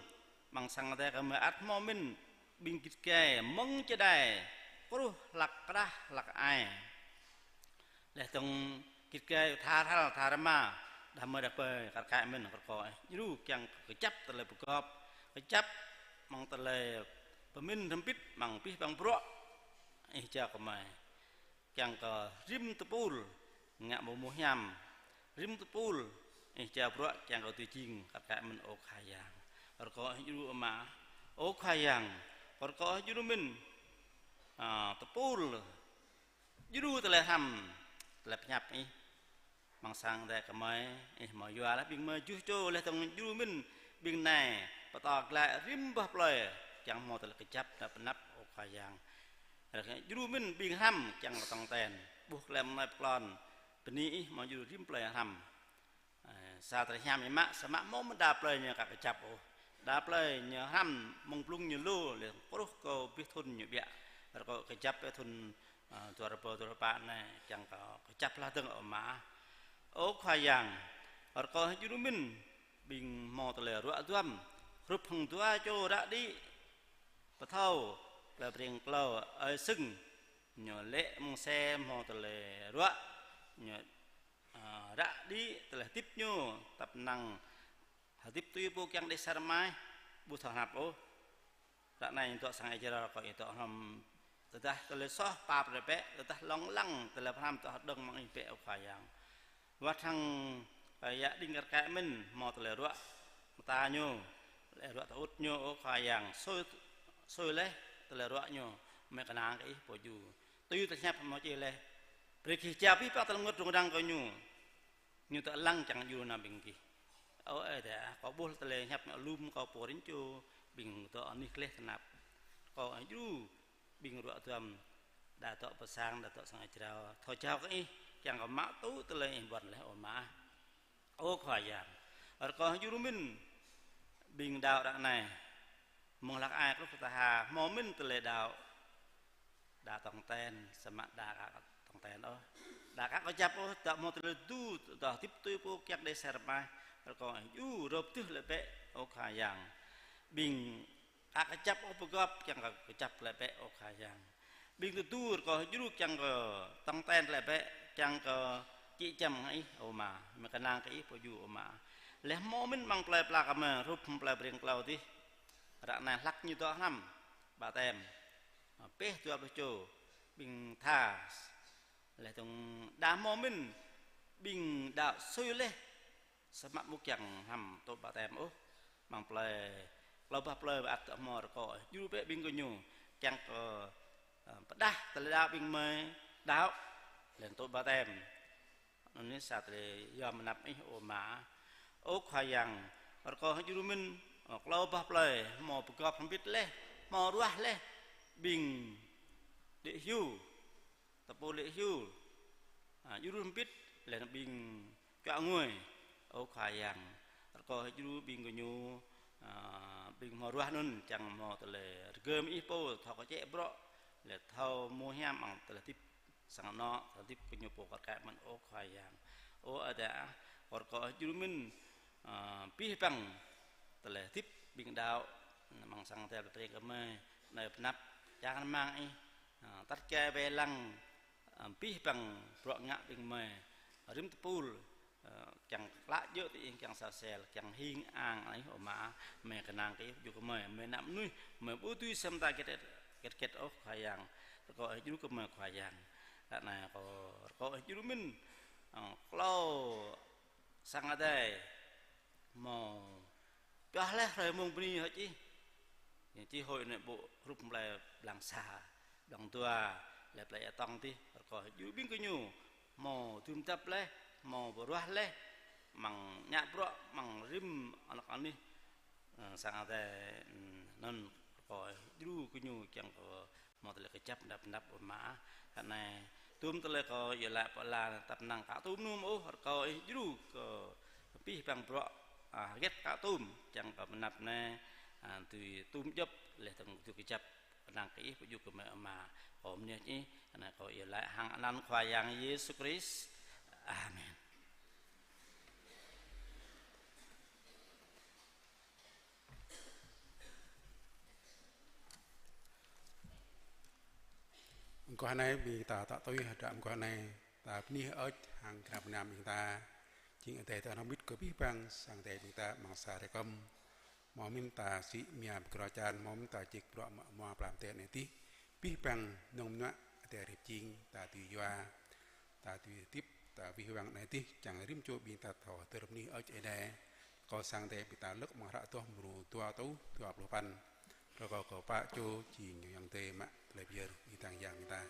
amăng sang Adai gơmơi ăt hmâo mĭn ƀing git gai mơ̆ng čơđai, kruh hlăk krah hlăk ai. Laih dơ̆ng git gai tha hrăl tha rơma, đah mơi đah pơi kar kaĭ mơ̆n, rơkâo Ih djru kiăng kơjăp tơlơi pơgop, kơjăp amăng tơlơi pơmĭn hrŏm hơbĭt amăng abih bang bruă Ih jao kơ gơmơi. Kiăng kơ rĭm tơpul ngă ƀu hmâo hiam, rĭm tơpul Ih jao bruă kiăng kơ tui jing kar kaĭ mơ̆n, ơ Khua Yang. Rơkâo Ih djru, ơ Ama, ơ Khua Yang, rơkâo Ih djru mĭn, a, tơpul djru tơlơi hrăm, tơlơi pơhiăp Ih amăng sang Adai gơmơi, Ih hmâo yua laih ƀing gơmơi juh čô, laih dơ̆ng djru mĭn ƀing anai pơtô glaĭ rĭm boh plơi, kiăng hmâo tơlơi kơjăp anăp anăp, ơ Khua Yang. Rơkâo Ih djru mĭn ƀing hrăm kiăng kơ tong ten, ƀuh tơlơi mơnai pơklon, bơni Ih hmâo djru rĭm plơi hrăm. Ơ, sa tơlơi hiam Ih mă, samơ̆ hmâo mơ̆n đa plơi ñu aka kơjăp ôh. Đa plơi ñu hrăm mơ̆ng blung ñu lu, laih kruh kơ abih thŭn ñu ƀiă. Rơkâo kơjăp abih thŭn, ơ, dua rơbâo dua rơbâo pă anai, kiăng kơ kơjăp hloh dơ̆ng, ơ Ama. Ơ Khua Yang, rơkâo Ih djru mĭn ƀing hmâo tơlơi ruă duăm, hrup hăng dua čô ră đĭ pơthâo plơi Breng Klâo, ơi Sưng, ñu lê̆ mơ̆ng se hmâo tơlơi ruă, ñu, a, ră đĭ tơlơi hơdip ñu, tăp năng hơdip tui pô kiăng đeh asar rơmai, ƀu thâo hrăp ôh. Ră anai ñu dŏ sang Ih jrao, rơkâo Ih dŏ hrŏm, tơdah tơlơi soh pap brơi bĕ, tơdah lông lăng tơlơi pơhrăm dŏ hơđơ̆ng mơ̆ng Ih bĕ, ơ Khua Yang. Wơ̆t hăng ơi Yă Đing kar kaĭ mơ̆n hmâo tơlơi ruă mơta ñu, tơlơi ruă tơŭt ñu, ơ Khua Yang, sui, sui laih tơlơi ruă ñu, gơmơi kơnang kơ Ih pô djru. Tui tơlơi pơhiăp hmâo čih laih: Brơi gih jao abih bang tơlơi rơngot rŭng răng kơ ñu, ñu dŏ lăng čang djru nao ƀing gih. Ơ Ơi Adai, kâo ƀuh tơlơi pơhiăp ñu lum kơ pô rĭm čô ƀing dŏ anih gleh tơnap. Rơkâo Ih djru ƀing ruă duăm, đa dŏ pơ sang, đa dŏ sang Ih jrao, thâo jao kơ Ih, kiăng kơ mă tŭ tơlơi Ih ƀuăn laih, ơ Ama. Ơ Khua Yang, rơkâo Ih djru mĭn ƀing đaŏ ră anai, mơ̆ng hlăk ai truh kơ tơha, hmâo mĭn tơlơi đaŏ, đa tong ten, samơ̆ đa aka tong ten ôh, đa aka kơjăp ôh, dŏ hmâo tơlơi tơdu, dŏ hơdip tui pô kiăng đeh asar rơmai. Rơkâo Ih djru rơp tưh laih bĕ, ơ Khua Yang. Ƀing aka kơjăp ôh pơgop, kiăng kơ kơjăp laih bĕ, ơ Khua Yang. Ƀing tơdu rơkâo Ih djru kiăng kơ tong ten laih bĕ, kiăng kơ čĭ čăm hăng Ih, ơ Ama, gơmơi kơnang kơ Ih pô djru, ơ Ama. Laih hmâo mĭn amăng plơi pla gơmơi, hrup hăng plơi Breng Klâo adih, ră anai hlăk ñu dŏ hrăm ƀaptem, pĕh dua pluh čô ƀing tha. Laih dơ̆ng đa hmâo mĭn ƀing đaŏ sui laih, samơ̆ ƀu kiăng hrăm tŭ ƀaptem ôh. Amăng plơi, klâo boh plơi ăt dŏ hmâo, rơkâo Ih djru bĕ ƀing gơñu, kiăng kơ, ơ, pơdah tơlơi đaŏ ƀing gơmơi đaŏ, laih tŭ ƀaptem. Anŭn yơh sa tơlơi yom anăp Ih, ơ Ama. Ơ Khua Yang, rơkâo Ih djru mĭn, ơ, klâo boh plơi hmâo pơgop hrŏm hơbĭt laih, hmâo ruah laih ƀing đĭ hyu, tơpul lĕ hyu, a, djru hơbĭt, laih anŭn ƀing čuă ngui, ơ Khua Yang. Rơkâo Ih djru ƀing gơñu, a, ƀing hmâo ruah anŭn, čang hmâo tơlơi rơgơi mơ̆ng Ih pô, thâo kơčĕ bruă, laih thâo hmâo hiam amăng tơlơi hơdip sang anŏ, tơlơi hơdip gơñu pô kar kaĭ mơ̆n, ơ Khua Yang. Ơ Adai ah, rơkâo Ih djru mơ̆n, a, abih bang tơlơi hơdip ƀing đaŏ, amăng sang Adai tơring kơ gơmơi, anai pơanăp čang rơmang Ih, a, tăt kơ wai lăng, a, abih bang bruă ngă ƀing gơmơi, rĭm tơpul, a, kiăng klă djơ̆ tui Ih, kiăng sa sel, kiăng hing ang Ih, ơ Ama, gơmơi kơnang kơ Ih, djru kơ gơmơi, gơmơi ană mơnuih, gơmơi ƀu dưi sem ta hơget, hơget, hơget ôh, Khua Yang, rơkâo Ih djru kơ gơmơi, Khua Yang. Ră anai kâo rơkâo Ih djru mơ̆n, a, klâo sang Adai, hmâo pioh laih hrơi mông bơni hơ̆k čih. Čih hơi anai ƀu hrup plei Blang Sa, Blang Dua, laih plei Atong adih, rơkâo Ih djru ƀing gơñu, hmâo dưm dăp laih, hmâo pơruah laih, amăng ngă bruă, amăng rĭm anŏ anih, ơ, sang Adai, ơ, anŭn rơkâo Ih djru gơñu kiăng kơ hmâo tơlơi kơjăp pơanăp pơanăp, ơ Ama ah. Ră anai, tŭm tơlơi kâo iâu laĭ pơala, tăp năng ka tŭm mơnum ôh, rơkâo Ih djru kơ abih bang bruă, a, hơget ka tŭm, čang kơ pơanăp anai, a, dưi tŭm djŏp, laih dơ̆ng dưi kơjăp, kơnang kơ Ih, pơdjru kơ gơmơi, ơ Ama. Kâo mơñă Ih, ră anai kâo iâu laĭ hăng anăn Khua Yang Yêsu Krist. Amen. Mơguah anai ƀing ta tŏ tui hơdră mơguah anai, ta bơni hơơč hăng gơnam gơnam ƀing ta. Jing Adai ta nao mĭt kơ abih bang sang Adai ƀing ta amăng sa hrơi kơm. Hmâo mơ̆n ta sĭ mơyang pơkra čan, hmâo mơ̆n ta čih bruă mă hmua pơlam tĕ anai adih. Abih bang nong mơnuă Adai rĭp jing, ta dưi yua, ta dưi hơdip, ta wih wăng anai adih, čang rĭm čô ƀing ta thâo hơdơr bơni hơơč Ơi Adai. Kâo sang Adai ƀing ta lơ̆k amăng hră Adoh mrô dua rơtuh dua pluh păn. Rơkâo kơ pă čô jing ñu Yang Adai mă tơlơi pơyơr ƀing ta, Yang ƀing ta.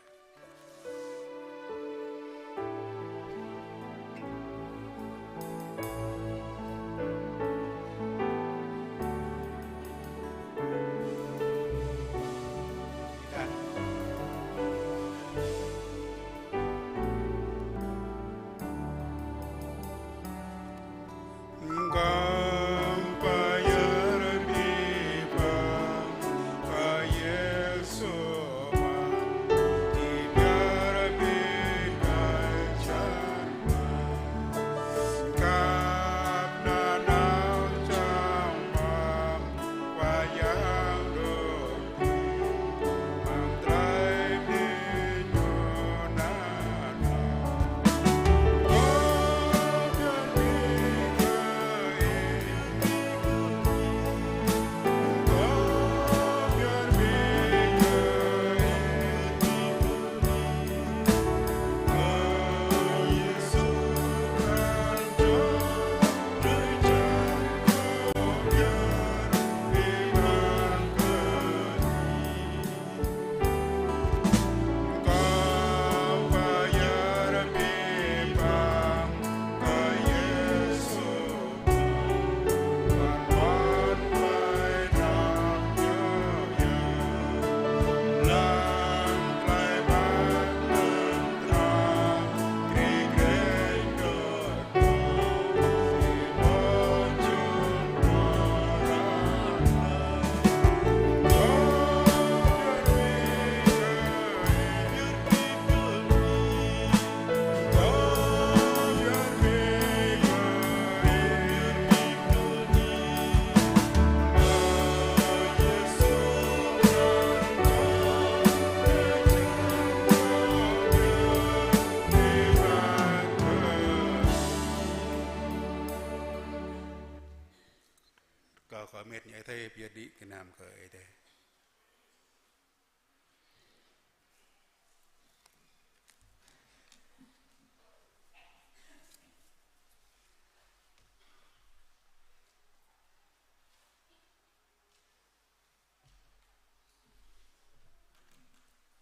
Rơkâo kơ met ñu Ơi Adai pơyơr đĭ gơnam kơ Ơi Adai.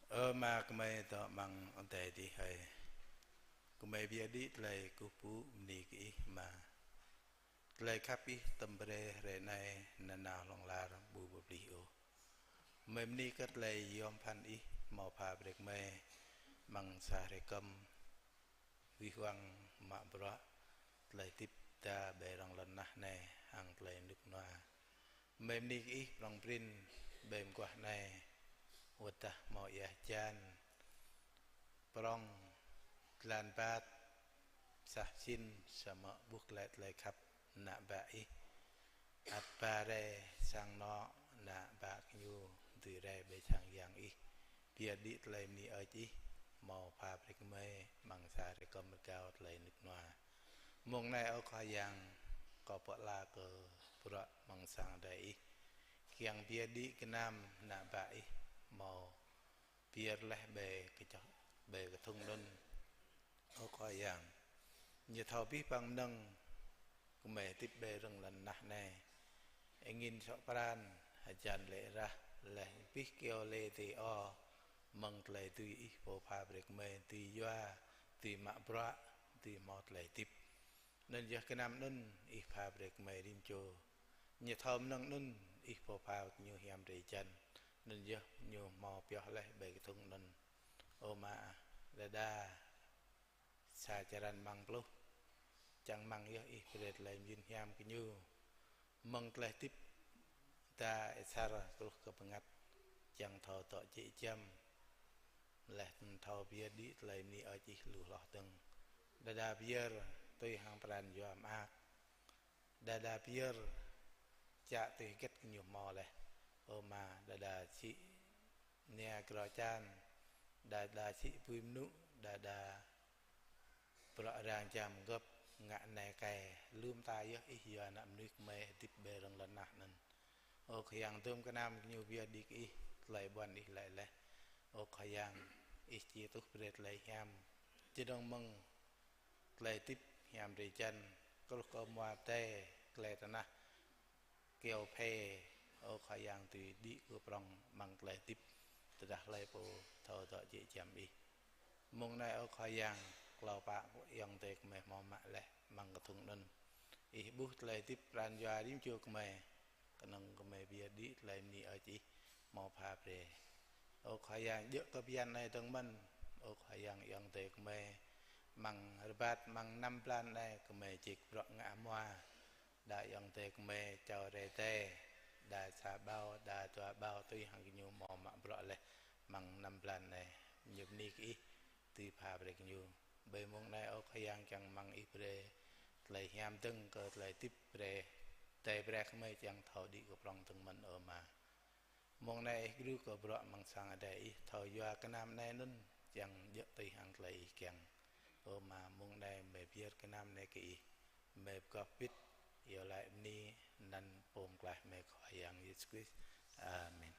Ơ Ama, gơmơi dŏ amăng adai adih hơi. Gơmơi pơyơr đĭ tơlơi kơkuh pơpŭ bơni kơ Ih Ama. Tơlơi khăp Ih tơm brơi hrơi anai nanao hlŏng lar ƀu pơplih ôh. Gơmơi bơni kơ tơlơi yom pơphan Ih hmâo pha brơi kơ gơmơi. amăng sa hrơi kơm wih wăng mă bruă tơlơi hơdip ta ƀơi rŏng lŏn tơnah anai hăng tơlơi rơnŭk rơnua. Gơmơi bơni kơ Ih prŏng prin ƀơi mơguah anai, wơ̆t dah hmâo ia hơjan, prŏng, dlan ƀat, sah sĭn, samơ̆ ƀuh glaĭ tơlơi khăp ană bă Ih. Ăt ba rai sang anŏ ană bă gơñu dưi rai ƀơi sang yang Ih. Pơyơr đĭ tơlơi bơni hơơč Ih hmâo pha brơi kơ gơmơi amăng sa hrơi kơm rơgao tơlơi rơnŭk rơnua. Mông anai, ơ Khua Yang, kâo pơala kơ bruă amăng sang adai Ih. Kiăng pơyơr đĭ gơnam ană bă Ih hmâo pơyơr laih ƀơi kơčŏh, ƀơi kơthŭng anŭn. Ơ Khua Yang, ñu thâo abih bang mơnơ̆ng gơmơi hơdip ƀơi rŏng lŏn tơnah anai. Angĭn sŏk pran, hơjan lê̆ rah, laih abih kyâo lê tê o, mơ̆ng tơlơi dưi Ih pô pha brơi kơ gơmơi dưi yua, dưi mă bruă, dưi hmâo tơlơi hơdip. Anŭn yơh gơnam anŭn Ih pha brơi kơ gơmơi rĭm čô. Ñu thâo mơnơ̆ng anŭn Ih pô pha gơñu hiam drơi jăn. Anŭn yơh ñu hmâo pioh laih ƀơi kơthŭng anŭn. Ơ Ama, đơđa sa črăn amăng pluh, čang rơmang yơh Ih brơi tơlơi mơyun hiam kơ ñu. Mơ̆ng tơlơi hơdip ta asar truh kơ bơngăt, čang thâo dŏ jĕ giăm, laih anŭn thâo pơyơr đĭ tơlơi bơni hơơč Ih lu hloh dơ̆ng. Đơđa pơyơr tui hăng pran jua mơak. Đơđa pơyơr čă tui hơget gơñu hmâo laih. Ơ Ama, đơđa sĭ nia grŏ čan, đơđa sĭ apui mơnŭ, đơđa bruă răng jam gơ̆p, ngă anai kai, lơ̆m ta yơh Ih yua ană mơnuih gơmơi hơdip ƀơi rŏng lŏn tơnah anŭn. Ơ Khua Yang, dôm gơnam gơñu pơyơr đĭ kơ Ih, tơlơi ƀuăn Ih laĭ laih. Ơ Khua Yang, Ih či tuh brơi tơlơi hiam, či dơ̆ng mơ̆ng tơlơi hơdip hiam drơi jăn, truh kơ hmua adai, glai tơnah, kyâo phê, ơ Khua Yang, dưi đĭ kơ prŏng amăng tơlơi hơdip, tơdah hlơi pô thâo dŏ jĕ giăm Ih. Mông anai, ơ Khua Yang, klâo pă ayŏng adơi gơmơi hmâo mă laih amăng kơthŭng anŭn. Ih ƀuh tơlơi hơdip pran jua rĭm čô gơmơi, kơnơ̆ng gơmơi pơyơr đĭ tơlơi bơni hơơč Ih hmâo pha brơi. Ơ Khua Yang, djơ̆ kơ bơyan anai dơ̆ng mơ̆n, ơ Khua Yang, ayŏng adơi gơmơi amăng rơbat amăng năm blan anai gơmơi čih bruă ngă hmua. Đa ayŏng adơi gơmơi čao rai adai, đa sa ƀâo, đa dua ƀâo tui hăng gơñu hmâo mă bruă laih amăng năm blan anai. Ñu bơni kơ Ih dưi pha brơi gơñu. Ƀơi mông anai, ơ Khua Yang, kiăng mơ̆ng Ih brơi tơlơi hiam dơ̆ng kơ tơlơi hơdip brơi, tơlơi brơi kơ gơmơi kiăng thâo đĭ kơ prŏng dơ̆ng mơ̆n, ơ Ama. Mông anai Ih gru kơ bruă amăng sang adai Ih, thâo yua gơnam anai anŭn kiăng djơ̆ tui hăng tơlơi Ih kiăng. Ơ Ama, mông anai gơmơi pơyơr gơnam anai kơ Ih, gơmơi pơgop pĭt, iâu laĭ bơni anăn Pô Pơklaih gơmơi Khua Yang Yêsu Krist. Amen.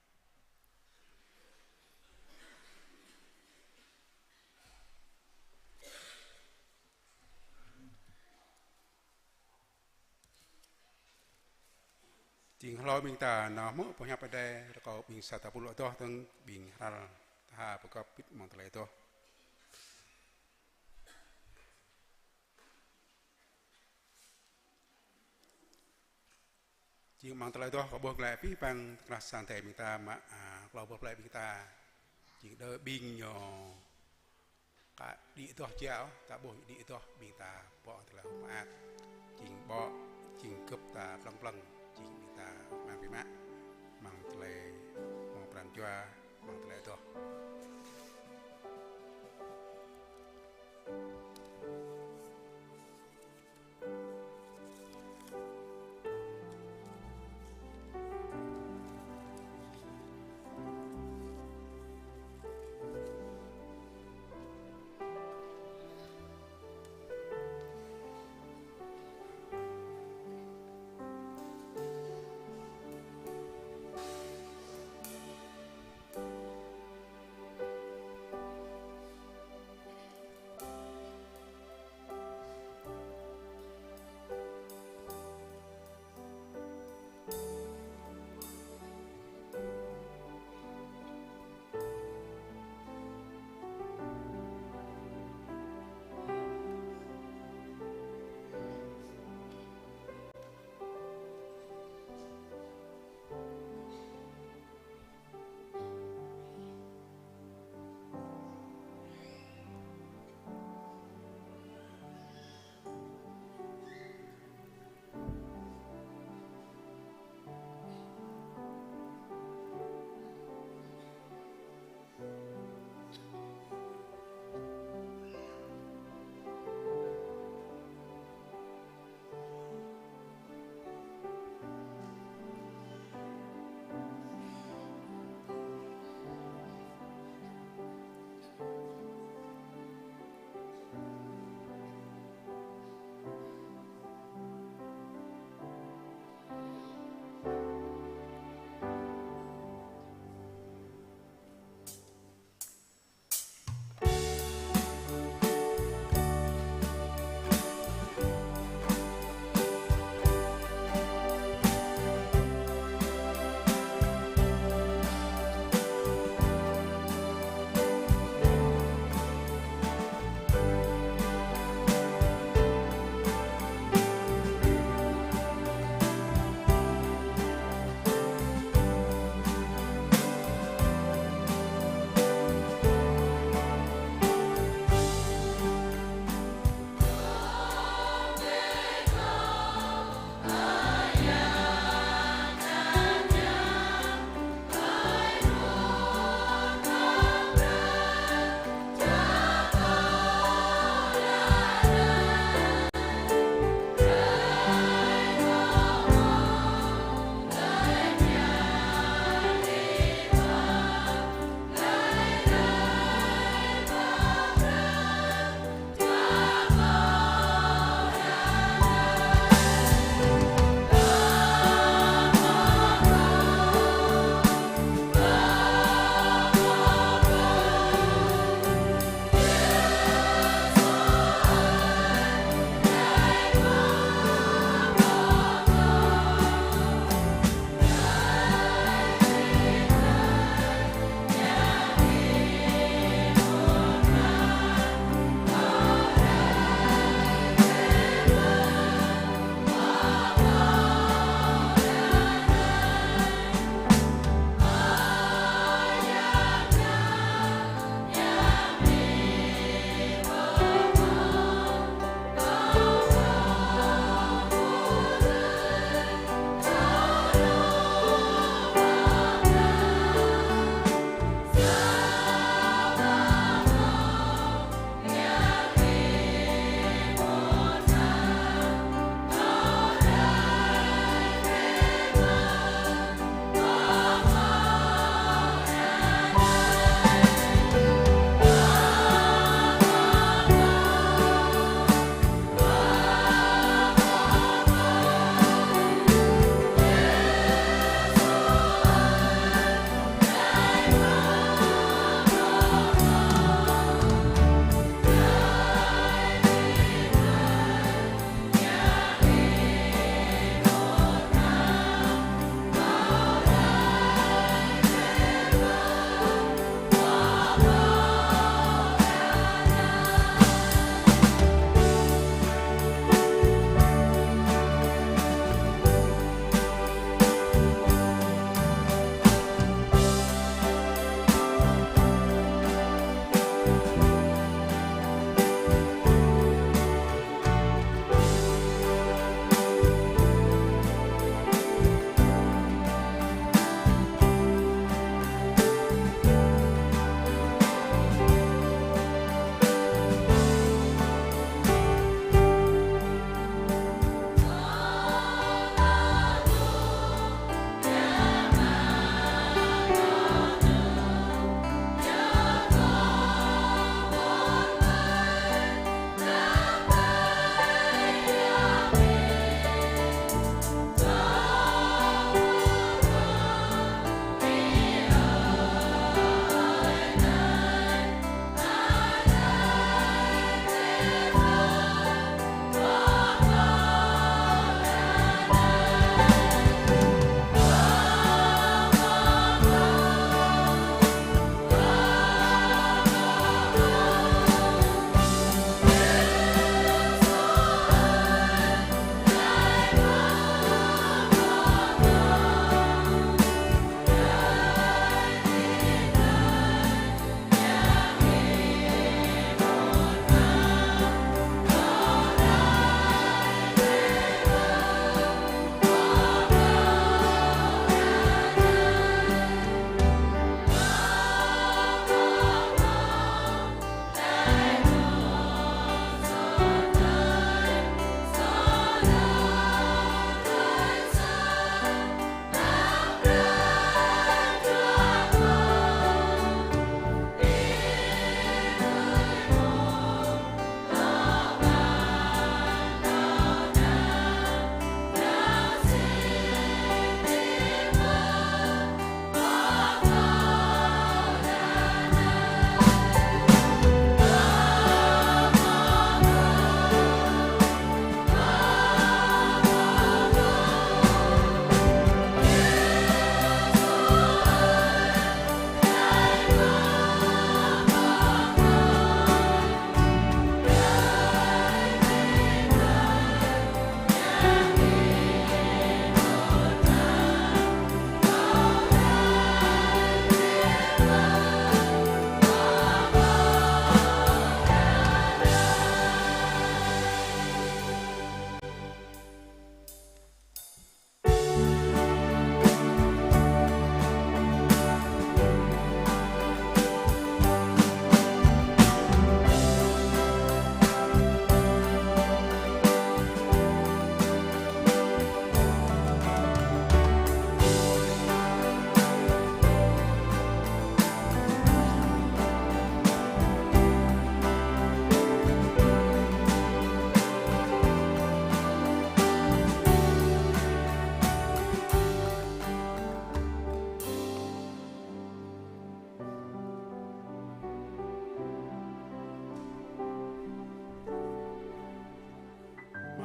Jing hlâo ƀing ta nao hmư̆ boh hiăp Adai, rơkâo ƀing sa ta pơluk adoh dơ̆ng, ƀing hrăl tha pơgop pĭt mơ̆ng tơlơi adoh. Jing amăng tơlơi adoh kâo ƀuh glaĭ abih bang tơkrah sang Adai ƀing ta mă, a, klâo boh plei ƀing ta. Jing đơ ƀing ñu ka đĭ adoh jao, ta ƀuh đĭ adoh ƀing ta pŏk tơlơi mơak. Jing ƀô̆, jing gơ̆p ta plơ̆ng plơ̆ng, jing ƀing ta mơak biă mă, amăng tơlơi mơ̆ng pran jua, amăng tơlơi adoh.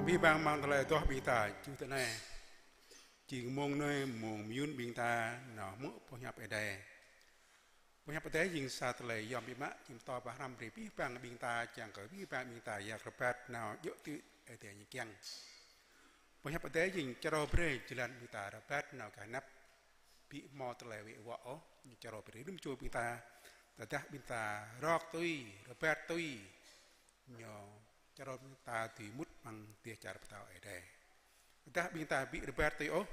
Abih bang amăng tơlơi adoh ƀing ta čuh tơ anai. Jing mông anai mông mơyŭn ƀing ta nao hmư̆ boh hiăp Ơi Adai. Boh hiăp Ơi Adai jing sa tơlơi yom biă mă, jing pơtô pơhrăm brơi abih bang ƀing ta, čang kơ abih bang ƀing ta yak rơbat nao djơ̆ tui Ơi Adai ñu kiăng. Boh hiăp Ơi Adai jing črâo brơi jơlan ƀing ta rơbat nao gah anăp. Ƀu hmâo tơlơi wĕ wŏ ôh, ñu črâo brơi rĭm čô ƀing ta, tơdah ƀing ta rơ̆k tui, rơbat tui, ñu črâo ƀing ta dưi mŭt amăng dêh čar pơtao Ơi Adai. Tơdah ƀing ta ƀu rơbat tui ôh,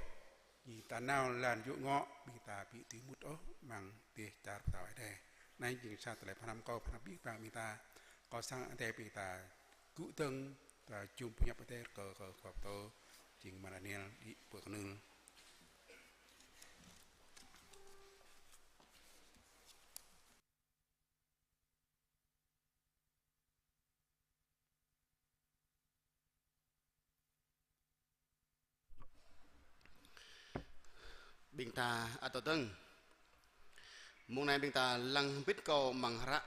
ƀing ta nao lŏn yŭ ngŏ, ƀing ta ƀu dưi mŭt ôh amăng dêh čar pơtao Ơi Adai. Anai jing sa tơlơi pơhrăm kâo pơhrăm abih bang ƀing ta, kâo sang Ơi Adai ƀing ta gŭ dơ̆ng, ta jum boh hiăp Ơi Adai kơ, kơ khua pơtô, jing Mă Daniel đĭ pơ kơnưl. Ƀing ta ăt tơdơ̆ng. Mông anai ƀing ta lăng hơbĭt kâo amăng hră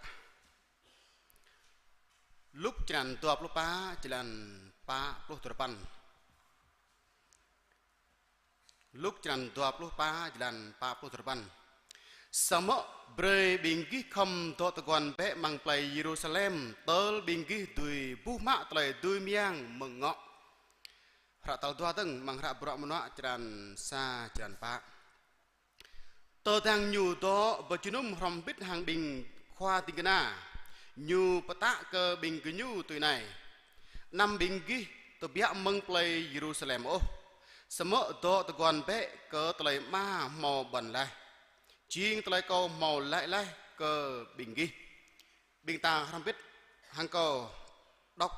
Luk črăn dua pluh pă, jơlan pă pluh duapăn. Luk črăn dua pluh pă, jơlan pă pluh duapăn. Samơ̆ brơi ƀing gih khŏm dŏ tơguan bĕ amăng plei Yêrusalem, tơl ƀing gih dưi ƀuh mă tơlơi dưi mơyang mơ̆ng ngŏ. Hră tal dua dơ̆ng amăng hră Bruă Mơnuă črăn sa, jơlan pă. Tơdang ñu dŏ pơjơnum hrŏm hơbĭt hăng ƀing khua ding kơna, ñu pơtă kơ ƀing gơñu tui anai: Anăm ƀing gih tơbiă mơ̆ng plei Yêrusalem ôh, samơ̆ dŏ tơguan bĕ kơ tơlơi Ama hmâo ƀuăn laih, jing tơlơi kâo hmâo laĭ laih kơ ƀing gih. Ƀing ta hrŏm hơbĭt hăng kâo đŏk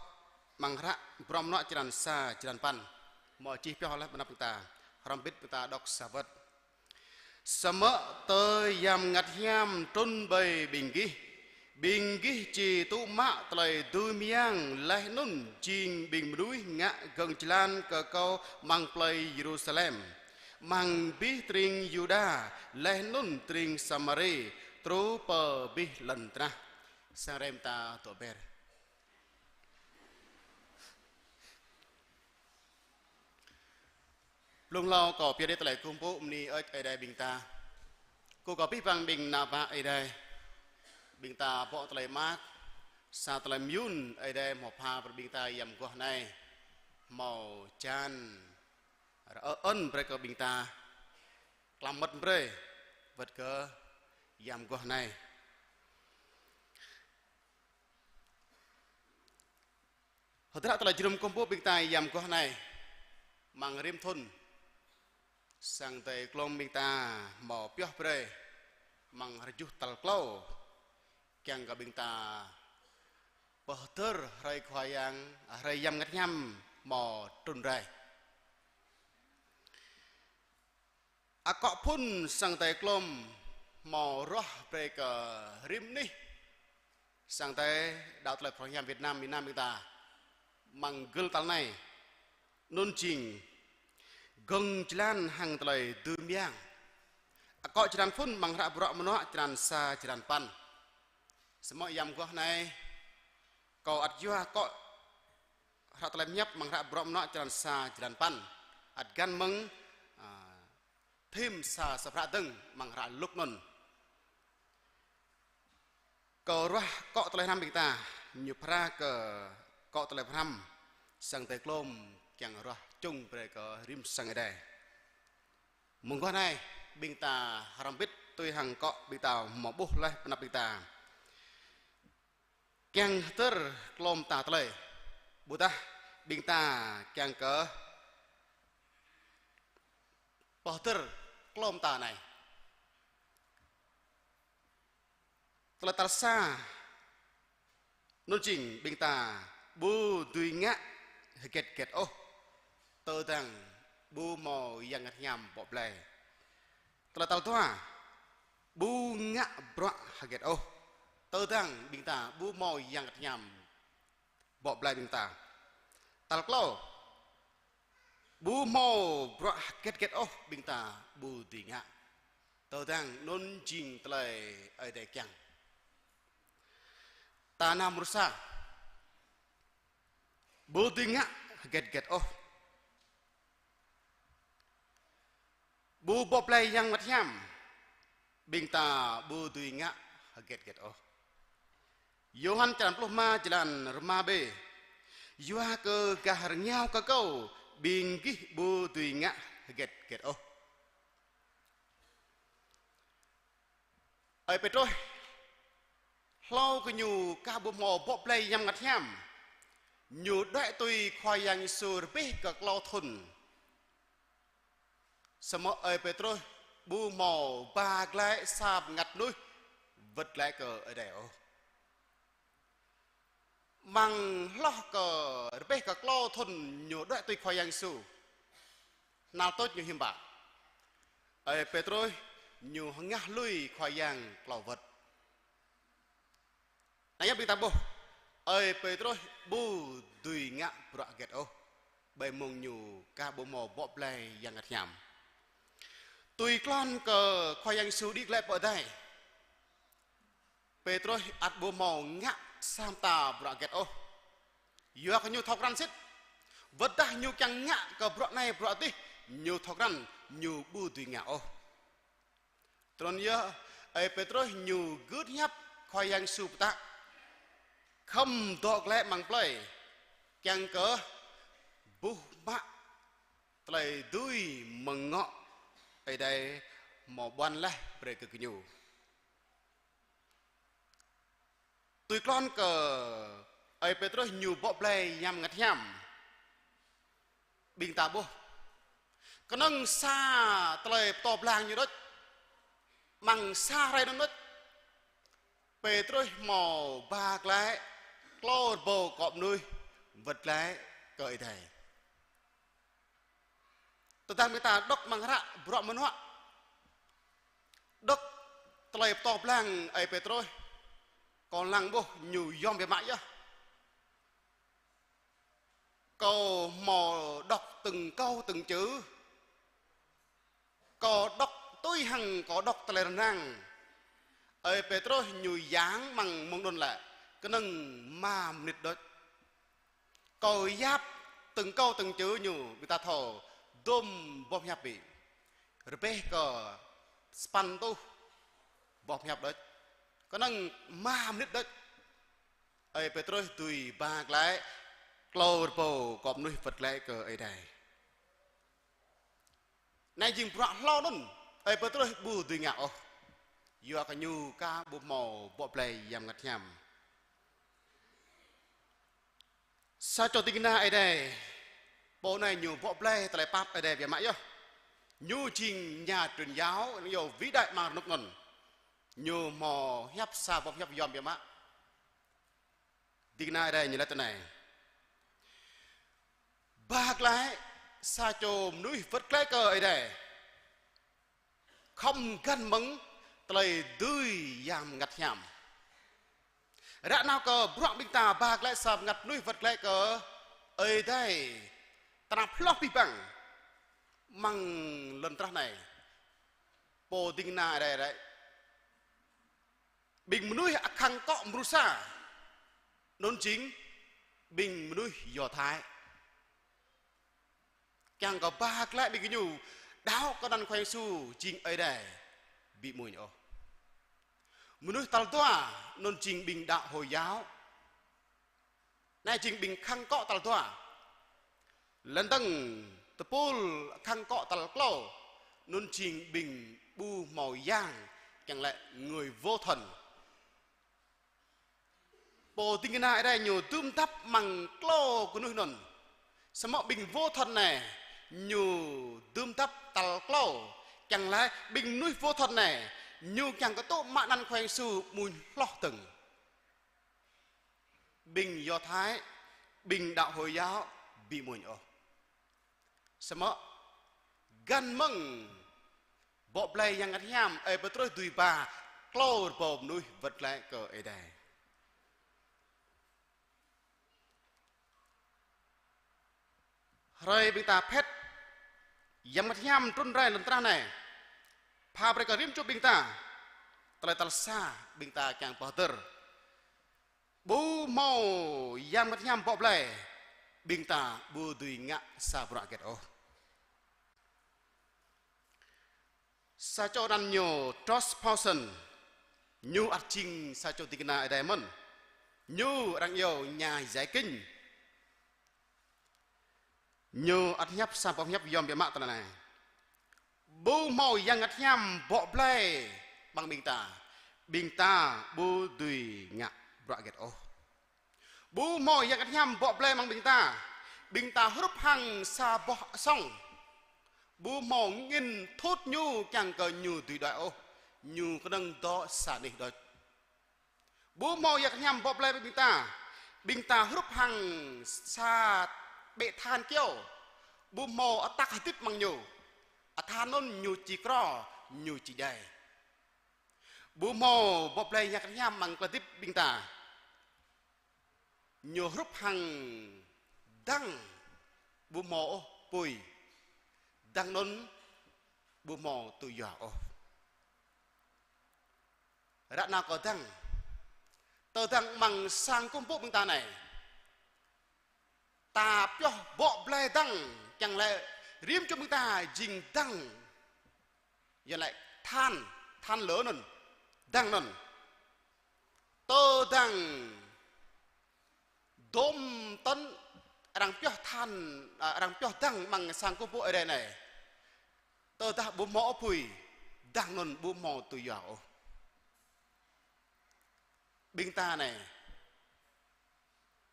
amăng hră Bruă Mơnuă črăn sa, jơlan păn. Hmâo čih pioh laih ƀơi anăp ƀing ta. Hrŏm hơbĭt ƀing ta đŏk sa wơ̆t. Samơ̆ tơl Yang Bơngăt Hiam trŭn ƀơi ƀing gih, ƀing gih či tŭ mă tơlơi dưi mơyang, laih anŭn jing ƀing mơnuih ngă gơ̆ng jơlan kơ kâo amăng plei Yêrusalem, amăng abih tring Yuđa, laih anŭn tring Samari, truh pơ abih lŏn tơnah. Sang rem ta tŏ ber. Blung hlâo kâo pơyơr đĭ tơlơi kơkuh pơpŭ bơni hơơč Ơi Adai ƀing ta. Kơkuh kơ abih bang ƀing ană bă Ơi Adai. Ƀing ta bŏ tơlơi mơak, sa tơlơi mơyŭn Ơi Adai hmâo pha brơi ƀing ta yăm mơguah anai. Hmâo hơjan rơ-, ơn brơi kơ ƀing ta klăm mơmŏt brơi wơ̆t kơ yăm mơguah anai. Hơdră tơlơi jơnum kơkuh pơpŭ ƀing ta yăm mơguah anai, amăng rĭm thŭn, sang Ơi Adai klŏm ƀing ta hmâo pioh brơi amăng hrơi tơjuh tal klâo, kiăng kơ ƀing ta pơhơdơr hrơi Khua Yang, hrơi Yang Bơngăt Hiam hmâo trŭn rai. Akŏ phŭn sang Ơi Adai klŏm hmâo ruah brơi kơ rĭm anih sang Ơi Adai đaŏ tơlơi phrâo hiam Việt Nam, miền Nam ƀing ta, amăng gưl tal anai, anŭn jing gơ̆ng jơlan hăng tơlơi dưi mơyang. Akŏ jơlan phŭn amăng hră Bruă Mơnuă črăn sa, jơlan păn. Samơ̆ yăm mơguah anai, kâo ăt yua akŏ hră tơlơi pơhiăp amăng hră Bruă Mơnuă črăn sa, jơlan păn, ăt găn mơ̆ng, a, thêm sa, sa hră dơ̆ng amăng hră Luk anŭn. Kâo ruah akŏ tơlơi hrăm ƀing ta, ñu phara kơ akŏ tơlơi hrăm sang Ơi Adai klŏm kiăng ruah čung brơi kơ rĭm sang Ơi Adai. Mơguah anai, ƀing ta hrŏm hơbĭt tui hăng akŏ ƀing ta hmâo ƀuh laih ƀơi anăp ƀing ta. Kiăng hơdơr klŏm ta tơlơi. Ƀôdah ƀing ta kiăng kơ pơhơdơr klŏm ta anai. Tơlơi tal sa, anŭn jing ƀing ta ƀu dưi ngă hơget-get ôh, tơdang ƀu hmâo Yang Bơngăt Hiam bŏ blai. Tơlơi tal dua, ƀu ngă bruă hơget ôh, tơdang ƀing ta ƀu hmâo Yang Bơngăt Hiam bŏ blai ƀing ta. Tal klâo, ƀu hmâo bruă hơget-get ôh ƀing ta ƀu dưi ngă, tơdang anŭn jing tơlơi Ơi Adai kiăng. Ta nao mrô sa, ƀu dưi ngă hơget hơget ôh. Ƀu bŏ blai Yang Bơngăt Hiam, ƀing ta ƀu dưi ngă hơget hơget ôh. Yôhan črăn pluh rơma, jơlan rơma B. Yua kơ gah rơngiao kơ Kâo, ƀing gih ƀu dưi ngă hơget hơget ôh. Ơi Pêtrôs, hlâo kơ ñu aka ƀu hmâo bŏ blai Yang Bơngăt Hiam, ñu đuaĭ tui Khua Yang Yêsu rơbêh kơ klâo thŭn. Samơ̆ ơi Pêtrôs ƀu hmâo ba glaĭ sa bơngăt mơnuih wơ̆t glaĭ kơ Ơi Adai ôh. Amăng hloh kơ rơbêh kơ klâo thŭn ñu đuaĭ tui Khua Yang Yêsu, hnal tuč ñu hiư̆m pă? Ơi Pêtrôs ñu hơngah lui Khua Yang klâo wơ̆t. Anai yơh ƀing ta ƀuh, ơi Pêtrôs ƀu dưi ngă bruă hơget ôh, ƀơi mông ñu aka ƀu hmâo bŏ blai Yang Bơngăt Hiam. Tui klon kơ Khua Yang Yêsu đĭ glaĭ pơ adai, Pêtrôs ăt ƀu hmâo ngă sa mơta bruă hơget ôh. Yua kơ ñu thâo krăn sĭt. Wơ̆t dah ñu kiăng ngă kơ bruă anai bruă adih, ñu thâo krăn ñu ƀu dưi ngă ôh. Tui anŭn yơh, ơi Pêtrôs ñu gưt hiăp Khua Yang Yêsu pơtă: Khŏm dŏ glaĭ amăng plơi, kiăng kơ ƀuh mă tơlơi dưi mơ̆ng ngŏ Ơi Adai hmâo ƀuăn laih brơi kơ gơñu. Tui klon kơ ơi Pêtrôs ñu bŏ blai Yang Bơngăt Hiam, ƀing ta ƀuh, kơnơ̆ng sa tơlơi pơtô blang ñu đôč, amăng sa hrơi anŭn đôč, Pêtrôs hmâo ba glaĭ klâo rơbâo akŏ mơnuih wơ̆t glaĭ kơ Ơi Adai. Tơdang ƀing ta đŏk amăng hră Bruă Mơnuă, đŏk tơlơi pơtô blang ơi Pêtrôs, kâo lăng ƀuh ñu yom biă mă yơh. Kâo hmâo đŏk từng câu từng chữ. Kâo đŏk tui hăng kâo đŏk tơlơi rơnang. Ơi Pêtrôs ñu yang amăng mông anŭn lĕ kơnơ̆ng rơma mơnit đôč. Kâo yap từng câu từng chữ ñu, ƀing ta thâo dôm boh hiăp ƀĭ. Rơbêh kơ sapăn rơtuh boh hiăp đôč. Kơnơ̆ng rơma mơnit đôč, ơi Pêtrôs dưi ba glaĭ klâo rơbâo akŏ mơnuih wơ̆t glaĭ kơ Ơi Adai. Anai jing bruă hlâo anŭn, ơi Pêtrôs ƀu dưi ngă ôh. Yua kơ ñu aka ƀu hmâo bŏ blai Yang Bơngăt Hiam. Sa čô ding kơna Ơi Adai, pô anai ñu bŏ blai tơlơi pap Ơi Adai biă mă yơh. Ñu jing nhà truyền giáo, ñu vĩ đại amăng rơnŭk anŭn. Ñu hmâo hiăp sa boh hiăp yom biă mă. Ding kơna Ơi Adai ñu laĭ tui anai: Ba glaĭ sa čô mơnuih wơ̆t glaĭ kơ Ơi Adai khŏm găn mơ̆ng tơlơi dưi Yang Bơngăt Hiam. Ră nao kơ bruă ƀing ta ba glaĭ sa bơngăt mơnuih wơ̆t glaĭ kơ Ơi Adai, tơnap hloh abih bang amăng lŏn tơnah anai. Pô ding kơna Ơi Adai rai. Ƀing mơnuih akŏ mơnuih sa, anŭn jing ƀing mơnuih Do Thái. Kiăng kơ ba glaĭ ƀing gơñu đaŏ kơ anăn Khua Yang Yêsu jing Ơi Adai, ƀu amuñ ôh. Mơnuih tal dua, anŭn jing ƀing đạo Hồi giáo. Anai jing ƀing khăng akŏ tal dua. Lŏn dơ̆ng tơpul khăng akŏ tal klâo, anŭn jing ƀing ƀu hmâo yang, kiăng laĭ người vô thần. Pô ding kơna Ơi Adai ñu dưm dăp amăng klâo kơnuih anŭn. Samơ̆ ƀing vô thần anai, ñu dưm dăp tal klâo, kiăng laĭ ƀing mơnuih vô thần anai, ñu kiăng kơ tŭ mă anăn Khua Yang Yêsu amuñ hloh dơ̆ng. Ƀing Do Thái, ƀing đạo Hồi giáo, ƀu amuñ ôh. Samơ̆ găn mơ̆ng bŏ blai Yang Bơngăt Hiam, ơi Pêtrôs dưi ba klâo rơbâo mơnuih wơ̆t glaĭ kơ Ơi Adai. Hrơi ƀing ta phet Yang Bơngăt Hiam trŭn rai lŏn tơnah anai, pha brơi kơ rĭm čô ƀing ta tơlơi tal sa ƀing ta kiăng pơhơdơr. Ƀu hmâo Yang Bơngăt Hiam bŏ blai, ƀing ta ƀu dưi ngă sa bruă hơget ôh. Sa čô anăn ñu George Paulson, ñu ăt jing sa čô ding kơna Ơi Adai mơ̆n. Ñu arăng iâu nhà giải kinh. Ñu ăt hiăp sa boh hiăp yom biă mă tui anai: Ƀu hmâo Yang Bơngăt Hiam bŏ blai amăng ƀing ta, ƀing ta ƀu dưi ngă bruă hơget ôh. Ƀu hmâo Yang Bơngăt Hiam bŏ blai amăng ƀing ta, ƀing ta hrup hăng sa boh asŏng. Ƀu hmâo angĭn thut ñu kiăng kơ ñu dưi đuaĭ ôh, ñu kơnơ̆ng dŏ sa anih đôč. Ƀu hmâo Yang Bơngăt Hiam bŏ blai amăng ƀing ta, ƀing ta hrup hăng sa ƀĕ than kyâo. Ƀu hmâo atăk hơdip amăng ñu. Athan anŭn ñu či krô, ñu či djai. Ƀu hmâo bŏ blai Yang Bơngăt Hiam amăng tơlơi hơdip ƀing ta. Ñu hrup hăng dăng, ƀu hmâo ôh apui. Dăng anŭn ƀu hmâo tŭ yua ôh. Ră anai kâo dăng. Tơdang amăng sang kơkuh pơpŭ ƀing ta anai, ta pioh bŏ blai dăng, kiăng laĭ rĭm čô ƀing ta jing dăng. Yua laĭ than, than lửa anŭn, dăng anŭn. Tơdang dôm tấn arăng pioh than, à, arăng pioh dăng amăng sang kơkuh pơpŭ Ơi Adai anai, tơdah ƀu hmâo apui, dăng anŭn ƀu hmâo tŭ yua ôh. Ƀing ta anai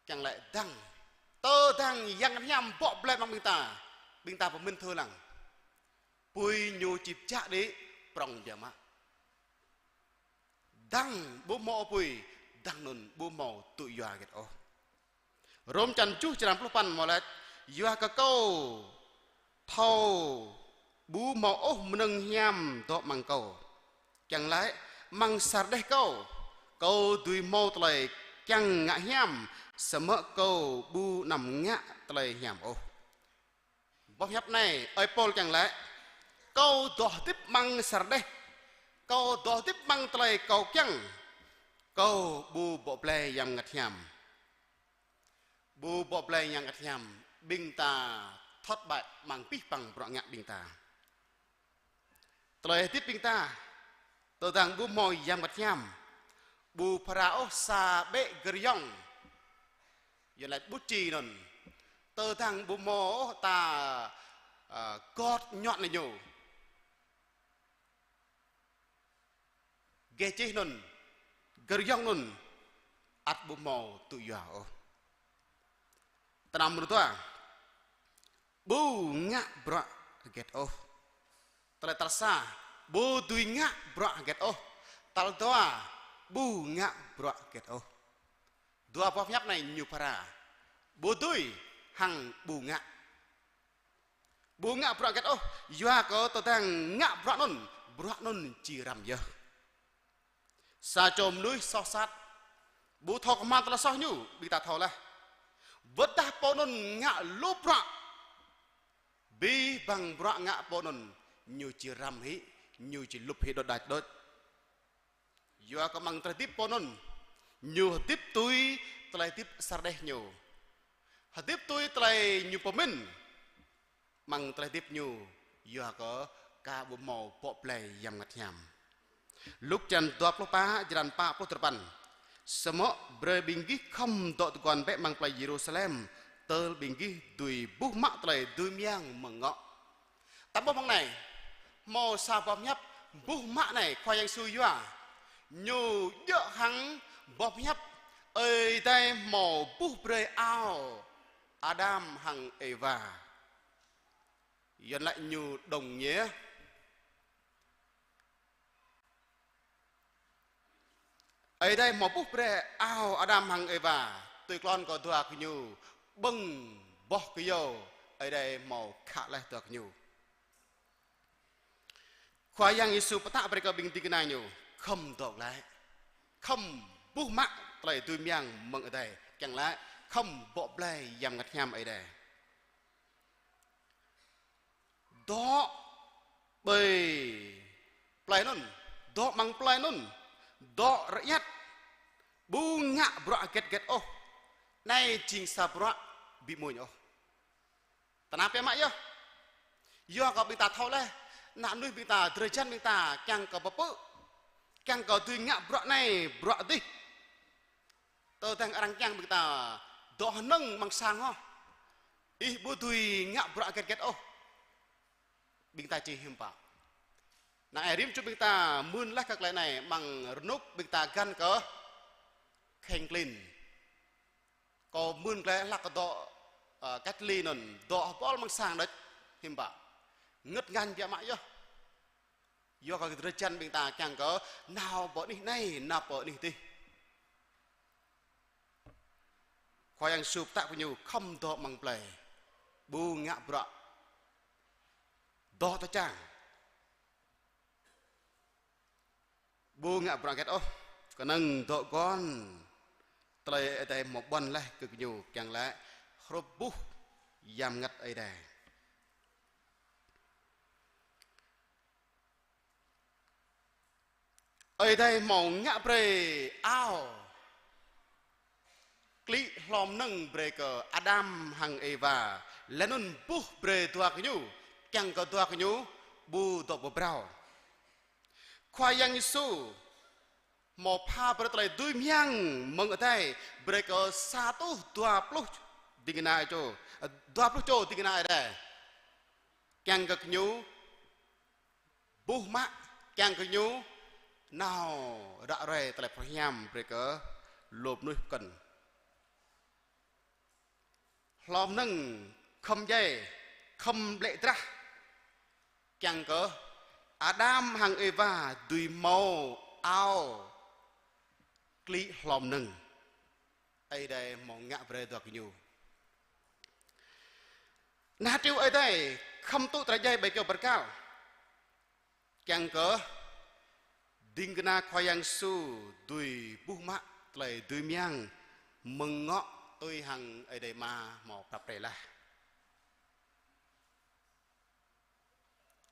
kiăng laĭ dăng. Tơdang Yang Bơngăt Hiam bŏ blai amăng ƀing ta, ƀing ta pơmĭn thâo lăng. Apui ñu či pơčah đĭ prŏng biă mă. Dăng ƀu hmâo apui, dăng anŭn ƀu hmâo tŭ yua hơget ôh. Rôm čăn tơjuh črăn pluh păn hmâo laĭ: Yua kơ kâo thâo ƀu hmâo ôh mơnơ̆ng hiam dŏ amăng kâo. Kiăng laĭ amăng sa rơđeh kâo, kâo dưi hmâo tơlơi kiăng ngă hiam, samơ̆ kâo ƀu anăm ngă tơlơi hiam ôh. Boh hiăp anai, ơi Pôl kiăng laĭ: Kâo dŏ hơdip amăng sa rơđeh. Kâo dŏ hơdip amăng tơlơi kâo kiăng. Kâo ƀu bŏ blai Yang Bơngăt Hiam. Ƀu bŏ blai Yang Bơngăt Hiam, ƀing ta thất bại amăng abih bang bruă ngă ƀing ta. Tơlơi hơdip ƀing ta, tơdang ƀu hmâo Yang Bơngăt Hiam, ƀu phara ôh sa ƀĕ gơriông. Yua laĭ bút chì anŭn. Tơdang ƀu hmâo ôh ta, à, gŏt ñŏt ñu. Geh čih anŭn, gơriông anŭn, ăt ƀu hmâo tŭ yua ôh. Tơnăm rơdua, ƀu ngă bruă hơget ôh. Tơlơi tal sa, ƀu dưi ngă bruă hơget ôh. Tal dua, ƀu ngă bruă hơget ôh. Dua boh hiăp anai ñu phara. Ƀu dưi hăng ƀu ngă. Ƀu ngă bruă hơget ôh, yua kơ tơdang ngă bruă anŭn, bruă anŭn či răm yơh. Sa čô mơnuih soh sat, ƀu thâo kơhma̱l tơlơi soh ñu, ƀing ta thâo laih. Wơ̆t dah pô anŭn ngă lu bruă, abih bang bruă ngă pô anŭn, ñu či răm hĭ, ñu či lup hĭ đôč đač đôč. Yua kơ amăng tơlơi hơdip pô anŭn, ñu hơdip tui tơlơi hơdip sa rơđeh ñu. Hơdip tui tơlơi ñu pơmĭn amăng tơlơi hơdip ñu, yua kơ aka ƀu hmâo bŏ blai Yang Bơngăt Hiam. Luk črăn dua pluh pă, črăn pă pluh duapăn. Samơ̆ brơi ƀing gih khŏm dŏ tơguan bĕ amăng plei Yêrusalem, tơl ƀing gih dưi buh mă tơlơi dưi mơyang mơ̆ng ngŏ. Ta ƀuh amăng anai, hmâo sa boh hiăp buh mă anai Khua Yang Yêsu yua. Ñu djơ̆ hăng boh hiăp Ơi Adai hmâo buh brơi ao Adam hăng Êwa. Yua laĭ ñu đồng nghĩa. Ơi Adai hmâo buh brơi ao Adam hăng Êwa, tui klon kơ dua gơñu, ƀơ̆ng boh kơyâo, Ơi Adai hmâo khă laih dua gơñu. Khua Yang Yêsu pơtă brơi kơ ƀing ding kơna ñu, khŏm dŏ glaĭ, khŏm buh mă tơlơi dưi mơyang mơ̆ng Ơi Adai, kiăng laĭ khŏm bŏ blai Yang Bơngăt Hiam Ơi Adai. Dŏ ƀơi plei anŭn, dŏ amăng plei anŭn, dŏ rơiăt, ƀu ngă bruă hơget hơget ôh. Anai jing sa bruă ƀu mơ̆n ôh. Tơnap biă mă yơh. Yua kơ ƀing ta thâo laih, ană mơnuih ƀing ta, drơi jăn ƀing ta kiăng kơ pơpŭ, kiăng kơ dưi ngă bruă anai, bruă adih. Tơdang arăng kiăng ƀing ta dŏ hơnơ̆ng amăng sang hŏ, ih ƀu dưi ngă bruă hơget hơget ôh, ƀing ta či hiư̆m pă. Năng ai rĭm čô ƀing ta mưn laih kơ tơlơi anai, amăng rơnŭk ƀing ta găn kơ kheng klin. Kâo mưn glaĭ hlăk kơ dŏ, ơ, cách ly anŭn, dŏ hơbŏl amăng sang đôč, hiư̆m pă. Ngơ̆t ngañ biă mă yơh. Yua kơ drơi jăn ƀing ta kiăng kơ nao pơ anih anai, nao pơ anih adih. Khua Yang Yêsu pơtă kơ ñu khŏm dŏ amăng plei, ƀu ngă bruă. Dŏ tơčang, ƀu ngă bruă hơget ôh, kơnơ̆ng dŏ guăn tơlơi Ơi Adai hmâo ƀuăn laih kơ gơñu, kiăng laĭ hrup buh Yang Bơngăt Ơi Adai. Ơi Adai hmâo ngă brơi ao klĭ hlô mơnơ̆ng brơi kơ Adam hăng Êwa, laih anŭn buh brơi dua gơñu, kiăng kơ dua gơñu ƀu dŏ pơbrao. Khua Yang Yêsu hmâo pha brơi tơlơi dưi mơyang mơ̆ng adai brơi kơ sa rơtuh dua pluh ding kơna čô, dua pluh čô ding kơna adai. Kiăng kơ gơñu buh mă, kiăng kơ gơñu nao ră ruai tơlơi pơhrăm brơi kơ lu mơnuih pơkŏn. Hlô mơnơ̆ng khŏm djai, khŏm ƀlĕ drah, kiăng kơ Adam hăng Êwa dưi hmâo ao klĭ hlô mơnơ̆ng. Ơi Adai hmâo ngă brơi dua gơñu. Ană triu Ơi Adai khŏm tŭ tơlơi djai ƀơi kyâo bơrkal, kiăng kơ ding kơna Khua Yang Yêsu dưi buh mă tơlơi dưi mơyang mơ̆ng ngŏ tui hăng Ơi Adai Ama hmâo prăp pre laih.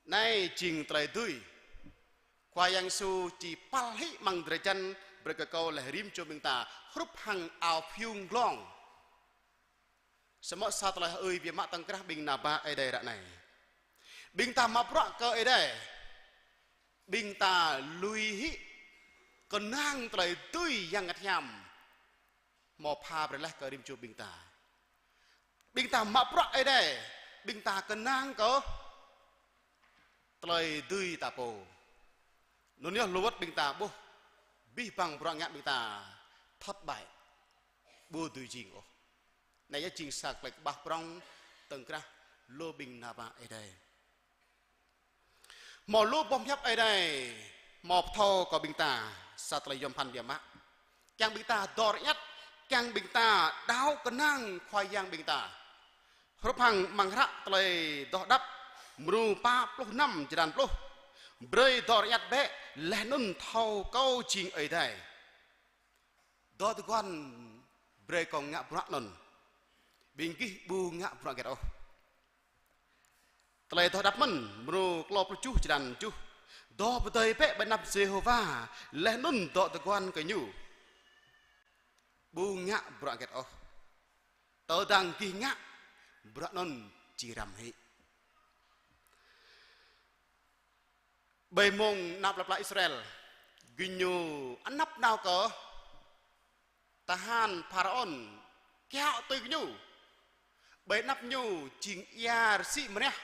Anai jing tơlơi dưi Khua Yang Yêsu či păl hĭ amăng drơi jăn brơi kơ kâo laih rĭm čô ƀing ta hrup hăng ao phiung glông. Samơ̆ sa tơlơi hơơi biă mă tŏng krah ƀing ană bă Ơi Adai ră anai. Ƀing ta mă bruă kơ Ơi Adai, ƀing ta lui hĭ kơnang tơlơi dưi Yang Bơngăt Hiam hmâo pha brơi laih kơ rĭm čô ƀing ta. Ƀing ta mă bruă Ơi Adai, ƀing ta kơnang kơ tơlơi dưi ta pô. Anŭn yơh lu wơ̆t ƀing ta ƀuh, abih bang bruă ngă ƀing ta thất bại, ƀu dưi jing ôh. Anai yơh jing sa tơlơi kơƀah prŏng tŏng krah lu ƀing ană bă Ơi Adai. Hmâo lu boh pơhiăp Ơi Adai hmâo pơthâo kơ ƀing ta sa tơlơi yom pơphan biă mă. Kiăng ƀing ta dŏ rơñăt, kiăng ƀing ta đaŏ kơnang Khua Yang ƀing ta. Hrup hăng amăng hră Tơlơi Adoh Đăp, mrô pă pluh năm, črăn pluh. Brơi dŏ rơñăt bĕ, laih anŭn thâo kâo jing Ơi Adai. Dŏ tơguan brơi kâo ngă bruă anŭn. Ƀing gih ƀu ngă bruă hơget ôh. Tơlơi Adoh Đăp mơ̆n, mrô klâo pluh tơjuh, črăn tơjuh. Dŏ pơdơi bĕ ƀơi anăp Yêhôwa, laih anŭn dŏ tơguan kơ ñu. Ƀu ngă bruă hơget ôh. Tơdang gih ngă, bruă anŭn či răm hĭ. Ƀơi mông ană plei pla Israel, gơñu anăp nao kơ tơhan Pharaôn kiaŏ tui gơñu. Ƀơi anăp ñu jing ia rơsĭ mơriah,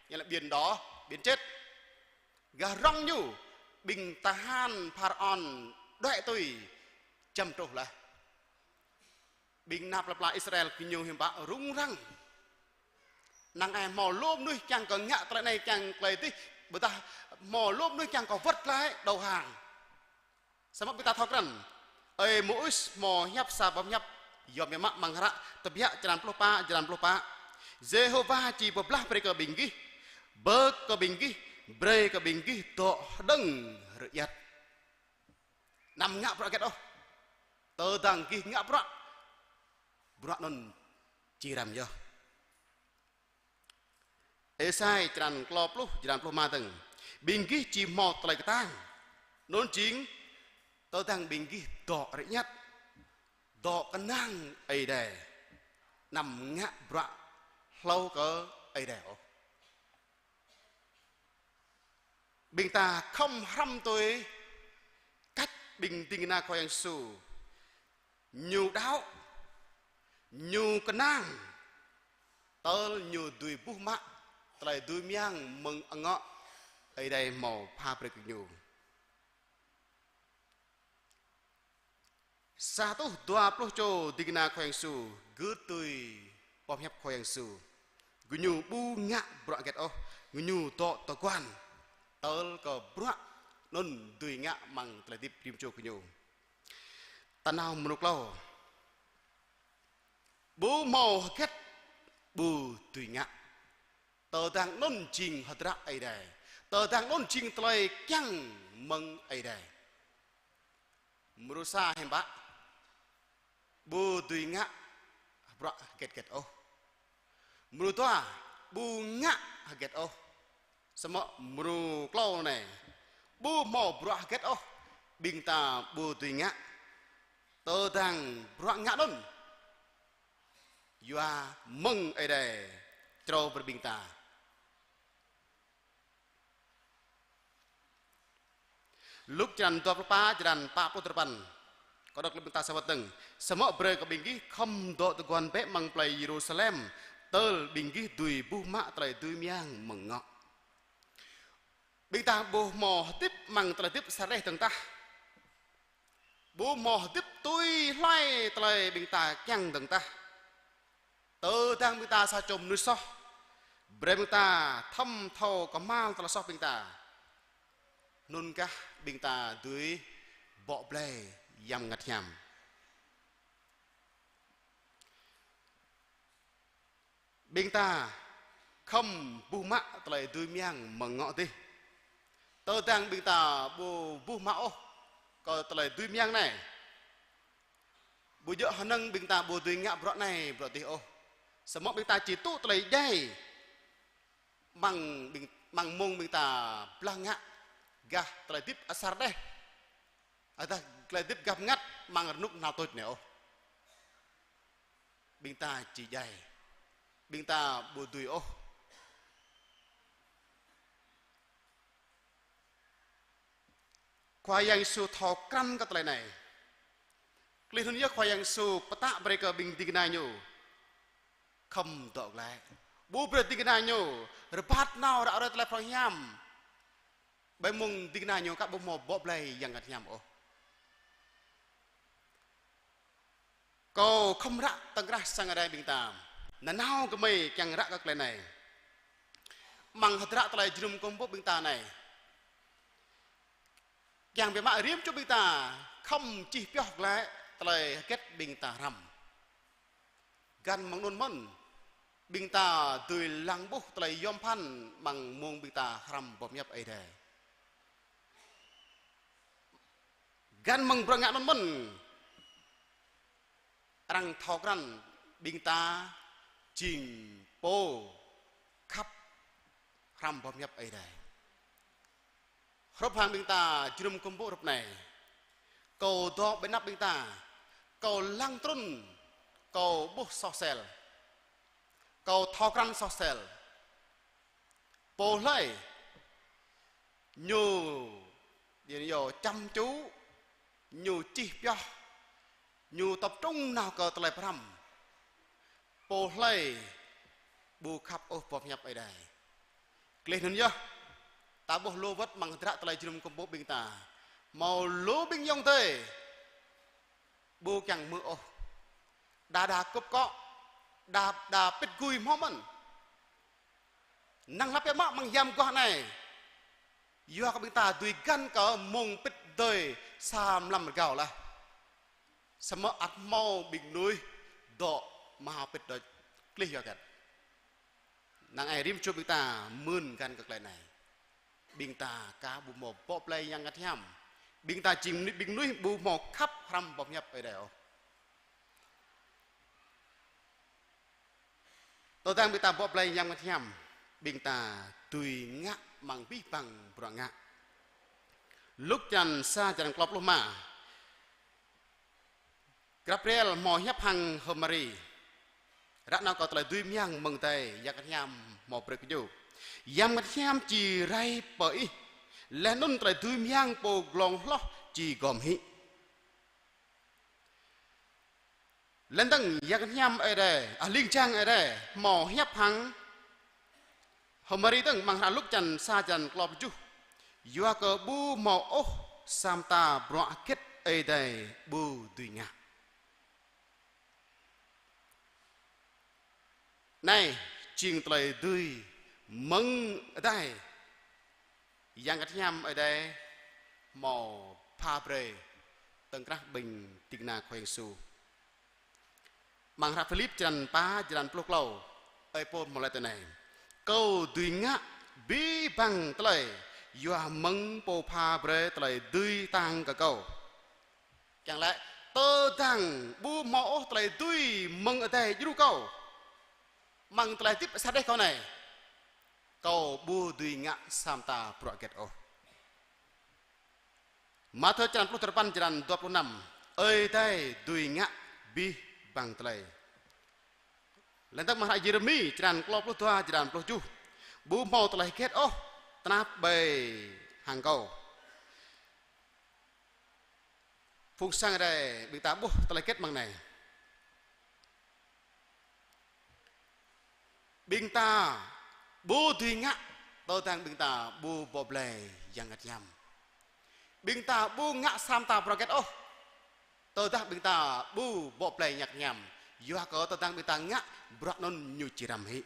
nghĩa là biển đỏ, biển chết. Gah rŏng ñu, ƀing tơhan Pharaôn đuaĭ tui, čăm truh laih. Ƀing ană plei pla Israel gơñu hiư̆m pă rŭng răng. Năng ai hmâo lu mơnuih kiăng kơ ngă tơlơi anai kiăng tơlơi adih, ƀôdah hmâo lu mơnuih kiăng kơ wơ̆t glaĭ đầu hàng. Samơ̆ ƀing ta thâo krăn, ơi Môis hmâo hiăp sa boh hiăp yom biă mă amăng hră Tơbiă črăn pluh pă, črăn pluh pă. Yêhôwa či pơblah brơi kơ ƀing gih, bơk kơ ƀing gih, brơi kơ ƀing gih dŏ hơđơ̆ng rơiăt. Anăm ngă bruă hơget ôh. Tơdang gih ngă bruă, bruă anŭn či răm yơh. Êsai črăn klâo pluh, črăn pluh rơma dơ̆ng. Ƀing gih či hmâo tơlơi kơtang. Anŭn jing, tơdang ƀing gih dŏ rơiăt, dŏ kơnang Ơi Adai. anăm ngă bruă hlâo kơ Ơi Adai ôh. Ƀing ta khŏm hrăm tui cách ƀing ding kơna Khua Yang Yêsu. Ñu đaŏ, ñu kơnang, tơl ñu dưi buh mă tơlơi dưi mơyang mơ̆ng angŏ Ơi Adai hmâo pha brơi kơ ñu. Sa rơtuh dua pluh čô ding kơna Khua Yang Yêsu gưt tui boh hiăp Khua Yang Yêsu. Gơñu ƀu ngă bruă hơget ôh, gơñu dŏ tơguan tơl kơ bruă anŭn dưi ngă amăng tơlơi hơdip rĭm čô gơñu. Ta nao mrô klâo. Ƀu hmâo hơget ƀu dưi ngă. Tơdang anŭn jing hơdră Ơi Adai. Tơdang anŭn jing tơlơi kiăng mơ̆ng Ơi Adai. Mrô sa hiư̆m pă. Ƀu dưi ngă bruă hơget hơget ôh. Mrô dua, ƀu ngă hơget ôh. Samơ̆ mrô klâo anai, ƀu hmâo bruă hơget ôh, ƀing ta ƀu dưi ngă. Tơdang bruă ngă anŭn yua mơ̆ng Ơi Adai črâo brơi ƀing ta. Luk črăn dua pluh pă, črăn pă pluh duapăn. Kâo đŏk lĕ ƀing ta sa wơ̆t dơ̆ng. Samơ̆ brơi kơ ƀing gih khŏm dŏ tơguan bĕ amăng plei Yêrusalem, tơl ƀing gih dưi buh mă tơlơi dưi mơyang mơ̆ng angŏ. Ƀing ta ƀu hmâo hơdip amăng tơlơi hơdip asar rĕh dơ̆ng tah. Ƀu hmâo hơdip tui hloi tơlơi ƀing ta kiăng dơ̆ng tah. Tơdang ƀing ta sa čô mơnuih soh, brơi ƀing ta thâo thâo kơhma̱l tơlơi soh ƀing ta. Anŭn kah ƀing ta dưi bŏ blai Yang Bơngăt Hiam. Ƀing ta khŏm buh mă tơlơi dưi mơyang mơ̆ng angŏ dih. Tơdang ƀing ta ƀu buh mă ôh kơ tơlơi dưi mơyang anai. Ƀu djơ̆ hơnơ̆ng ƀing ta ƀu dưi ngă bruă anai, bruă dih ôh. Samơ̆ ƀing ta či tŭ tơlơi djai. Amăng ƀing, amăng mông ƀing ta blah ngă gah tơlơi hơdip asar rĕh. Ƀôdah tơlơi hơdip gah bơngăt amăng rơnŭk hnal tuč anai ôh. Ƀing ta či djai. Ƀing ta ƀu dưi ôh. Khua Yang Yêsu thâo krăn kơ tơlơi anai. Klih anŭn yơh Khua Yang Yêsu pơtă brơi kơ ƀing ding kơna ñu khŏm dŏ glaĭ. Ƀu brơi ding kơna ñu rơbat nao ră ruai tơlơi phrâo hiam. Ƀơi mông ding kơna ñu kah ƀu hmâo bŏ blai Yang Bơngăt Hiam ôh. Kâo khŏm ră tơkrah sang Ơi Adai ƀing ta. Nanao gơmơi kiăng ră kơ tơlơi anai. Amăng hơdră tơlơi jơnum kơkuh pơpŭ ƀing ta anai. Kiăng biă mă rĭm čô ƀing ta khŏm čih pioh glaĭ tơlơi hơget ƀing ta hrăm. Găn mơ̆ng anŭn mơ̆n, ƀing ta dưi lăng ƀuh tơlơi yom pơphan amăng mông ƀing ta hrăm boh pơhiăp Ơi Adai. Găn mơ̆ng bruă ngă anŭn mơ̆n, arăng thâo krăn ƀing ta jing pô khăp hrăm boh pơhiăp Ơi Adai. Hrup hăng ƀing ta jơnum kơkuh pơpŭ hrup anai. Kâo dŏ ƀơi anăp ƀing ta. Kâo lăng trŭn. Kâo ƀuh soh sel. Kâo thâo krăn soh sel. Pô hlơi ñu, ñu chăm chú, ñu čih pioh, ñu tập trung nao kơ tơlơi pơhrăm. Pô hlơi ƀu khăp ôh boh pơhiăp Ơi Adai. Klih anŭn yơh, ta ƀuh lu wơ̆t amăng hơdră tơlơi jơnum kơkuh pơpŭ ƀing ta. Hmâo lu ƀing ayŏng adơi ƀu kiăng hmư̆ ôh. Đa đa kŭp kŏ, đa đa pĭt gui hmâo mơ̆n. Năng lăp biă mă amăng hiam guah anai. Yua kơ ƀing ta dưi găn kơ mông pĭt dơi sa mlam rơgao laih. Samơ̆ ăt hmâo ƀing mơnuih dŏ mơhao pĭt đôč. Klih yua hơget? Năng ai rĭm čô ƀing ta mưn găn kơ tơlơi anai. Ƀing ta aka ƀu hmâo bŏ blai Yang Bơngăt Hiam. Ƀing ta jing mơnuih, ƀing mơnuih ƀu hmâo khăp hrăm boh pơhiăp Ơi Adai ôh. Tơdang ƀing ta bŏ blai Yang Bơngăt Hiam, ƀing ta dưi ngă amăng abih bang bruă ngă. Luk črăn sa, črăn klâo pluh rơma. Gabriel hmâo hiăp hăng H'Mari. Ră anai kơ tơlơi dưi mơyang mơ̆ng Adai, Yang Bơngăt Hiam hmâo brơi kơ ñu. Yang Bơngăt Hiam či rai pơ ih. Laih anŭn tơlơi dưi mơyang pô glông hloh či gom hĭ. Laih dơ̆ng Yang Bơngăt Hiam Ơi Adai, a, ling jang Ơi Adai, hmâo hiăp hăng H'Mari dơ̆ng amăng hră Luk črăn sa črăn klâo pluh tơjuh. Yua kơ ƀu hmâo ôh sa mơta bruă hơget Ơi Adai ƀu dưi ngă. Anai, jing tơlơi dưi mơ̆ng Adai. Yang Bơngăt Hiam Ơi Adai hmâo pha brơi tơ̆ng krah ƀing ding kơna Khua Yang Yêsu. Amăng hră Philip črăn pă, črăn pluh klâo, ơi Pôl hmâo laĭ tui anai: Kâo dưi ngă abih bang tơlơi, yua mơ̆ng Pô pha brơi tơlơi dưi tang kơ kâo. Kiăng laĭ, tơdang ƀu hmâo ôh tơlơi dưi mơ̆ng Adai djru kâo, amăng tơlơi hơdip sa đeh kâo anai, kâo ƀu dưi ngă sa mơta bruă hơget ôh. Mathiơ črăn pluh duapăn, črăn dua pluh năm: Ơi Adai dưi ngă abih bang tơlơi. Laih dơ̆ng amăng hră Yêrêmi črăn klâo pluh dua, črăn pluh tơjuh: Ƀu hmâo tơlơi hơget ôh tơnap ƀơi hăng kâo. Phung sang Ơi Adai, ƀing ta ƀuh tơlơi hơget amăng anai? Ƀing ta ƀu dưi ngă, tơdang ƀing ta ƀu bŏ blai Yang Bơngăt Hiam. Ƀing ta ƀu ngă sa mơta bruă hơget ôh, tơdang ƀing ta ƀu bŏ blai Yang Bơngăt Hiam. Yua kơ tơdang ƀing ta ngă, bruă anŭn ñu či răm hĭ.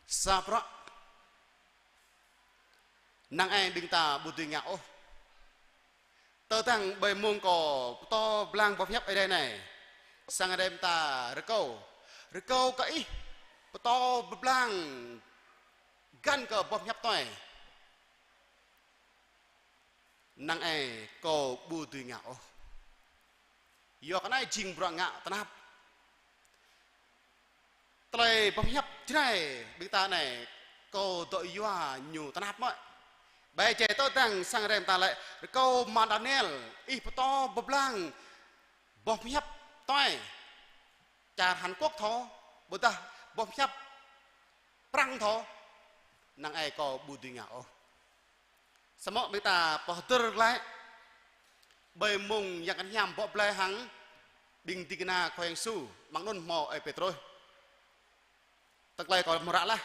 Sa bruă năng ai ƀing ta ƀu dưi ngă ôh. Tơdang ƀơi mông kâo pơtô blang boh pơhiăp Ơi Adai anai, sang Ơi Adai mơta rơkâo, rơkâo kơ ih pơtô blang găn kơ boh pơhiăp tuai. Năng ai kâo ƀu dưi ngă ôh. Yua kơ anai jing bruă ngă tơnap. Tơlơi boh pơhiăp Jrai ƀing ta anai, kâo dŏ yua ñu tơnap mơ̆. Ƀơi jai tơdang sang Ơi Adai mơta laĭ, rơkâo mơ̆ng Daniel, ih pơtô blang boh pơhiăp tuai, čar Hàn Quốc thâo, ƀôdah boh pơhiăp Prăng thâo, năng ai kâo ƀu dưi ngă ôh. Samơ̆ ƀing ta pơhơdơr glaĭ, ƀơi mông Yang Bơngăt Hiam bŏ blai hăng ƀing ding kơna Khua Yang Yêsu, amăng anŭn hmâo ơi Pêtrôs. Tơlơi kâo hmâo ră laih,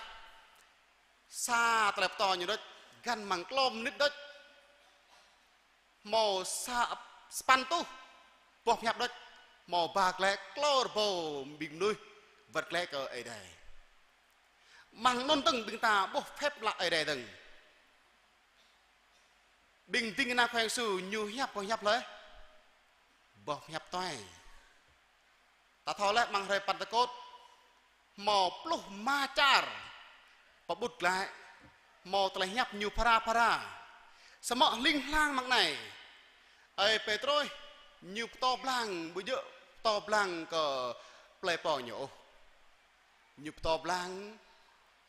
sa tơlơi pơtô ñu đôč, găn amăng klâo mơnit đôč, hmâo sa, sapăn rơtuh boh pơhiăp đôč, hmâo ba glaĭ klâo rơbâo ƀing mơnuih wơ̆t glaĭ kơ Ơi Adai. Amăng anŭn dơ̆ng ƀing ta ƀuh phép lạ Ơi Adai dơ̆ng. Ƀing ding kơna Khua Yang Yêsu ñu hiăp boh hiăp hlơi? Boh hiăp tuai. Ta thâo laih amăng hrơi Pentekôt, hmâo pluh rơma čar pơƀut glaĭ, hmâo tơlơi hiăp ñu phara phara. Samơ̆ hling hlang amăng anai, ơi Pêtrôs ñu pơtô blang, ƀu djơ̆ pơtô blang kơ plơi pô ñu ôh. Ñu pơtô blang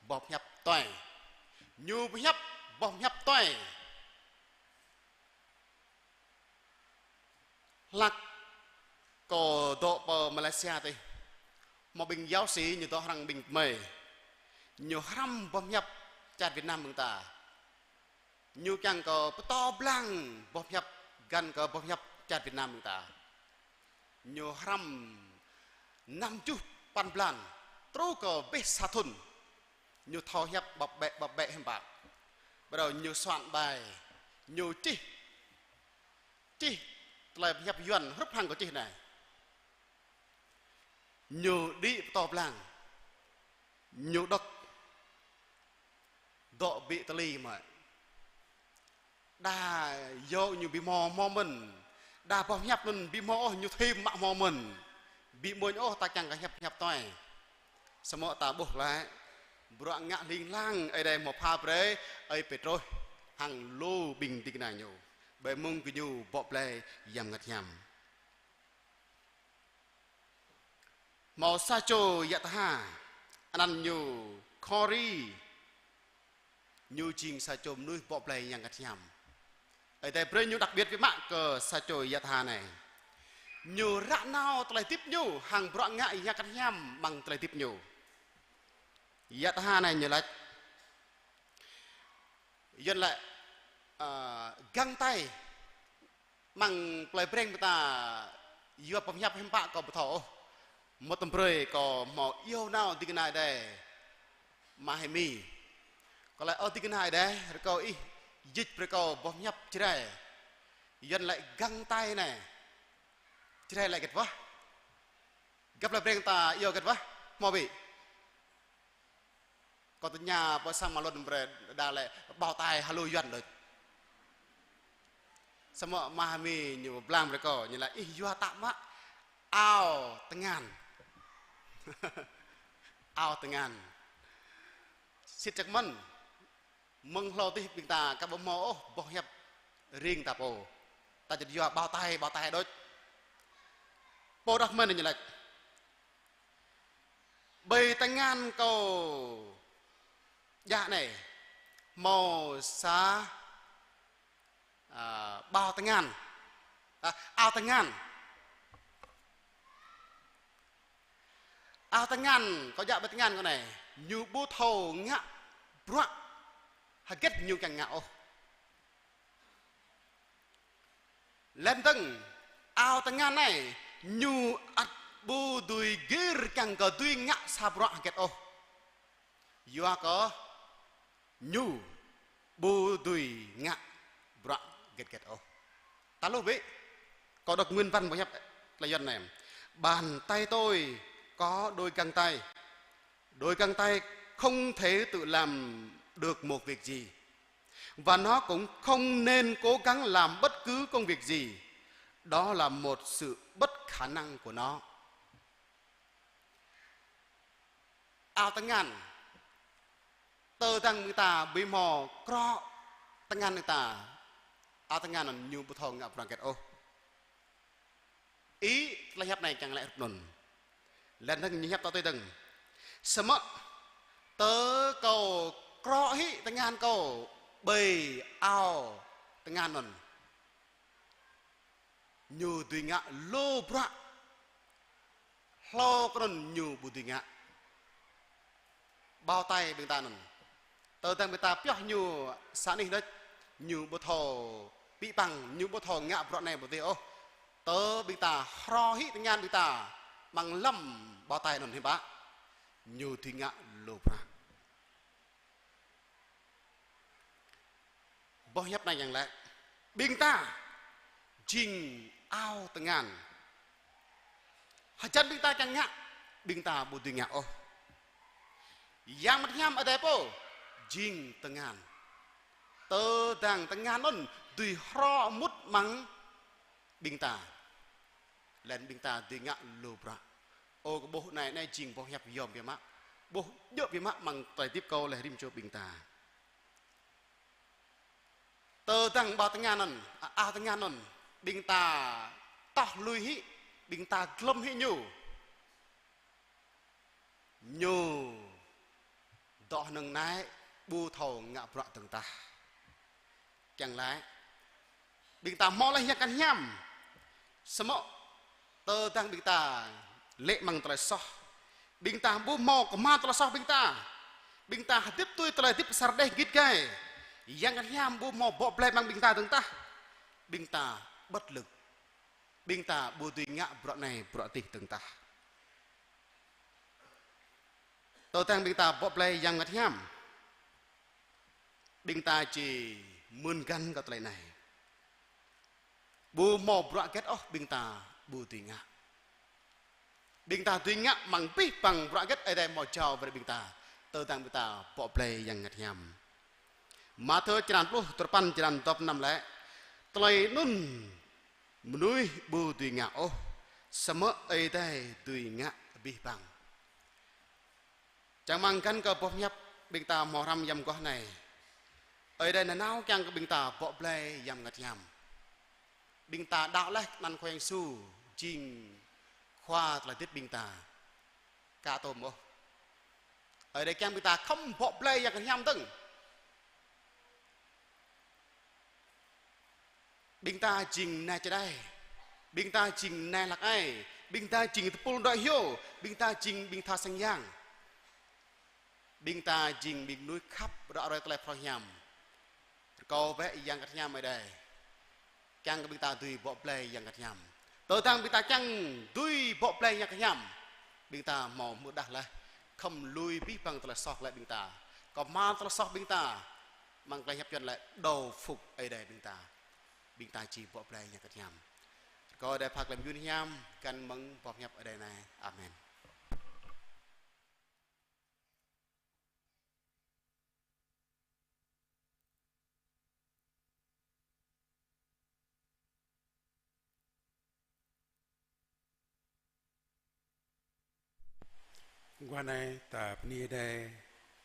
boh pơhiăp tuai. Ñu pơhiăp boh pơhiăp tuai. Hlak kâo dŏ pơ Malaysia tih, hmâo ƀing giáo sĩ ñu dŏ hrăng ƀing gơmơi. Ñu hrăm boh pơhiăp čar Việt Nam ƀing ta. Ñu kiăng kơ pơtô blang boh pơhiăp găn kơ boh pơhiăp čar Việt Nam ƀing ta. Ñu hrăm năm tơjuh păn blan, truh kơ abih sa thŭn. Ñu thâo hiăp ƀơ̆p ƀĕ, ƀơ̆p ƀĕ hiư̆m pă. Bắt đầu ñu soạn bài, ñu čih, čih tơlơi pơhiăp Yuan hrup hăng kâo čih anai. Ñu đĭ pơtô blang, ñu đŏk, dŏ ƀơi Italy mơ̆. Đa yơh ñu ƀu hmâo hmâo mơ̆n. Đa boh pơhiăp anŭn ƀu hmâo ôh, ñu thim mă hmâo mơ̆n. Ƀu amuñ ôh ta kiăng kơ hiăp pơhiăp tuai. Samơ̆ ta ƀuh glaĭ, bruă ngă hling hlang Ơi Adai hmâo pha brơi ơi Pêtrôs hăng lu ƀing ding kơna ñu, ƀơi mông gơñu bŏ blai Yang Bơngăt Hiam. Hmâo sa čô yă tha, anăn ñu Khori. Ñu jing sa čô mơnuih bŏ blai Yang Bơngăt Hiam. Ơi Adai brơi ñu đặc biệt biă mă kơ sa čô yă tha anai. Ñu ră nao tơlơi hơdip ñu hăng bruă ngă Yang Bơngăt Hiam amăng tơlơi hơdip ñu. Yă tha anai ñu laĭ: Yuan laĭ, ơ, găng tay amăng plơi Breng ƀing ta, yua boh hiăp hiư̆m pă kâo ƀu thâo ôh. Mơ̆ tơm brơi kâo hmâo iâu nao ding kơna Ơi Adai Mahami. Kâo laĭ: Ơ ding kơna Ơi Adai, rơkâo ih dịch brơi kâo boh hiăp Jrai. Yuan laĭ găng tay anai. Jrai laĭ hơget wơh? Gah plơi Breng ta iâu hơget wơh? Hmâo ƀĭ? Kâo tơña pơ sang mă lŏn brơi đa laĭ bao tay, hơlô Yuan đôč. Samơ̆ Mahami ñu blang brơi kâo, ñu laĭ: Ih yua tă mă ao tơngan. Ao tơngan. Sĭt čăk mơ̆n, mơ̆ng hlâo adih ƀing ta aka ƀu hmâo ôh boh hiăp ring ta pô. Ta juăt yua bao tay, bao tay đôč. Pô đah kơmơi anai ñu laĭ: Ƀơi tơngan kâo djă anai, hmâo sa, ơ, bao tơngan. Ơ, ao tơngan. Ao tơngan kâo djă ƀơi tơngan kâo anai, ñu ƀu thâo ngă bruă hơget ñu kiăng ngă ôh. Laih dơ̆ng, ao tơngan anai, ñu ăt ƀu dưi gir kiăng kơ dưi ngă sa bruă hơget ôh. Yua kơ ñu ƀu dưi ngă bruă hơget hơget ôh. Ta hluh ƀĭ, kâo đŏk nguyên văn boh hiăp tơlơi Yuan anai: Bàn tay tôi có đôi găng tay. Đôi găng tay không thể tự làm được một việc gì. Và nó cũng không nên cố gắng làm bất cứ công việc gì. Đó là một sự bất khả năng của nó. Ao tơngan. Tơdang ƀing ta ƀu hmâo krŏ tơngan ƀing ta, ao tơngan anŭn ñu ƀu thâo ngă bruă hơget ôh. Ih, tơlơi hiăp anai kiăng laĭ hrup anŭn. Laih anŭn ñu hiăp tui dơ̆ng. Samơ̆ tơ kâo krŏ hĭ tơngan kâo ƀơi ao tơngan anŭn, ñu dưi ngă lu bruă. Hlâo kơ anŭn ñu ƀu dưi ngă. Bao tay ƀing ta anŭn. Tơdang ƀing ta pioh ñu sa anih đôč, ñu ƀu thâo pĭ păng, ñu ƀu thâo ngă bruă anai bruă adih ôh. Tơ ƀing ta hrŏ hĭ tơngan ƀing ta amăng lăm bao tay anŭn hiư̆m pă, ñu dưi ngă lu bruă. Boh hiăp anai kiăng laĭ, ƀing ta jing ao tơngan. Hơjăn ƀing ta kiăng ngă, ƀing ta ƀu dưi ngă ôh. Yang Bơngăt Hiam Ơi Adai pô jing tơngan. Tơdang tơngan anŭn dưi hrŏ mŭt amăng ƀing ta, laih anŭn ƀing ta dưi ngă lu bruă. Ơ kơ ƀuh anai, anai jing boh hiăp yôm biă mă. Ƀuh djơ̆ biă mă amăng tơlơi hơdip kâo laih rĭm čô ƀing ta. Tơdang bao tơngan anŭn, a, ao tơngan anŭn, ƀing ta toh lui hĭ, ƀing ta glŏm hĭ ñu. Ñu dŏ hơnơ̆ng anai ƀu thâo ngă bruă dơ̆ng tah. Kiăng laĭ, ƀing ta hmâo laih Yang Bơngăt Hiam. Samơ̆ tơdang ƀing ta lê̆ amăng tơlơi soh, ƀing ta ƀu hmâo kơhma̱l tơlơi soh ƀing ta, ƀing ta hơdip tui tơlơi hơdip sa rơđeh git gai, Yang Bơngăt Hiam ƀu hmâo bŏ blai amăng ƀing ta dơ̆ng tah, ƀing ta bất lực, ƀing ta ƀu dưi ngă bruă anai bruă adih dơ̆ng tah. Tơdang ƀing ta bŏ blai Yang Bơngăt Hiam, ƀing ta či mưn găn kơ tơlơi anai. Ƀu hmâo bruă hơget ôh ƀing ta ƀu dưi ngă. Ƀing ta dưi ngă amăng abih bang bruă hơget Ơi Adai hmâo jao brơi ƀing ta, tơdang ƀing ta bŏ blai Yang Bơngăt Hiam. Mathiơ črăn pluh duapăn, črăn dua pluh năm laĭ: Tơlơi anŭn mơnuih ƀu dưi ngă ôh, samơ̆ Ơi Adai dưi ngă abih bang. Čang rơmang găn kơ boh hiăp ƀing ta hmâo hrăm yăm mơguah anai. Ơi Adai nanao kiăng kơ ƀing ta bŏ blai Yang Bơngăt Hiam. Ƀing ta đaŏ laih kơ anăn Khua Yang Yêsu jing Khua tơlơi hơdip ƀing ta. Ka tôm ôh. Ơi Adai kiăng ƀing ta khŏm bŏ blai Yang Bơngăt Hiam dơ̆ng. Ƀing ta jing nai čơđai. Ƀing ta jing nai hlăk ai, ƀing ta jing tơpul dŏ hyu, ƀing ta jing ƀing tha sang yang. Ƀing ta jing ƀing mơnuih khăp ră ruai tơlơi phrâo hiam. Rơkâo bĕ Yang Bơngăt Hiam Ơi Adai kiăng kơ ƀing ta dưi bŏ blai Yang Bơngăt Hiam. Tơdang ƀing ta kiăng dưi bŏ blai Yang Bơngăt Hiam, ƀing ta hmâo hmư̆ đah laih, khŏm lui abih bang tơlơi soh glaĭ ƀing ta. Kơhma̱l tơlơi soh ƀing ta, amăng tơlơi hiăp Yuan laĭ đầu phục Ơi Adai ƀing ta. Ƀing ta či bŏ blai Yang Bơngăt Hiam. Rơkâo Ơi Adai pha tơlơi mơyun hiam găn mơ̆ng boh hiăp Ơi Adai anai. Amen. Mơguah anai ta bơni Ơi Adai,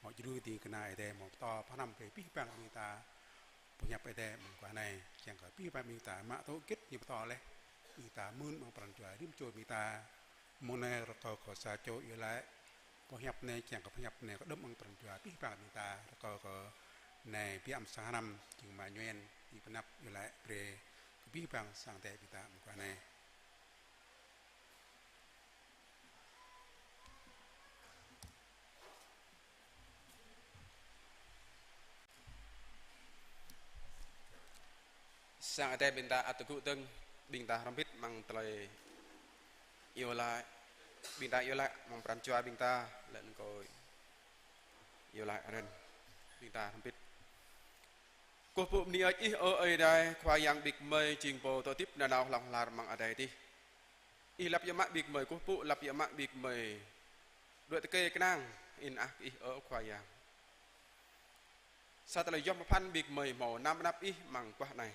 hmâo djru ding kơna Ơi Adai, hmâo pơtô pơhrăm brơi abih bang ƀing ta boh hiăp Ơi Adai mơguah anai, kiăng kơ abih bang ƀing ta mă tŭ git ñu pơtô laih, ƀing ta mưn amăng pran jua rĭm čô ƀing ta. Mông anai rơkâo kơ sa čô iâu laĭ boh hiăp anai, kiăng kơ boh hiăp anai kơđŏm amăng pran jua abih bang ƀing ta, rơkâo kơ nai Biă Mă Sang Hrăm, jing Ama Ñuen, či pơanăp iâu laĭ brơi kơ abih bang sang Ơi Adai ƀing ta mơguah anai. Sang Ơi Adai ƀing ta ăt tơgŭ dơ̆ng, ƀing ta hrŏm hơbĭt amăng tơlơi iâu laĭ, ƀing ta iâu laĭ amăng pran jua ƀing ta, laih anŭn kâo iâu laĭ ren, ƀing ta hrŏm hơbĭt. Kơkuh pơpŭ bơni hơơč Ih, ơ Ơi Adai, Khua Yang ƀing gơmơi jing Pô dŏ hơdip nanao hlŏng lar amăng adai adih. Ih lăp iâu mă ƀing gơmơi kơkuh pơpŭ, lăp iâu mă ƀing gơmơi đuaĭ tơkê kơnang, in ah kơ Ih, ơ Khua Yang. Sa tơlơi yom pơphan ƀing gơmơi hmâo năm anăp Ih amăng mơguah anai.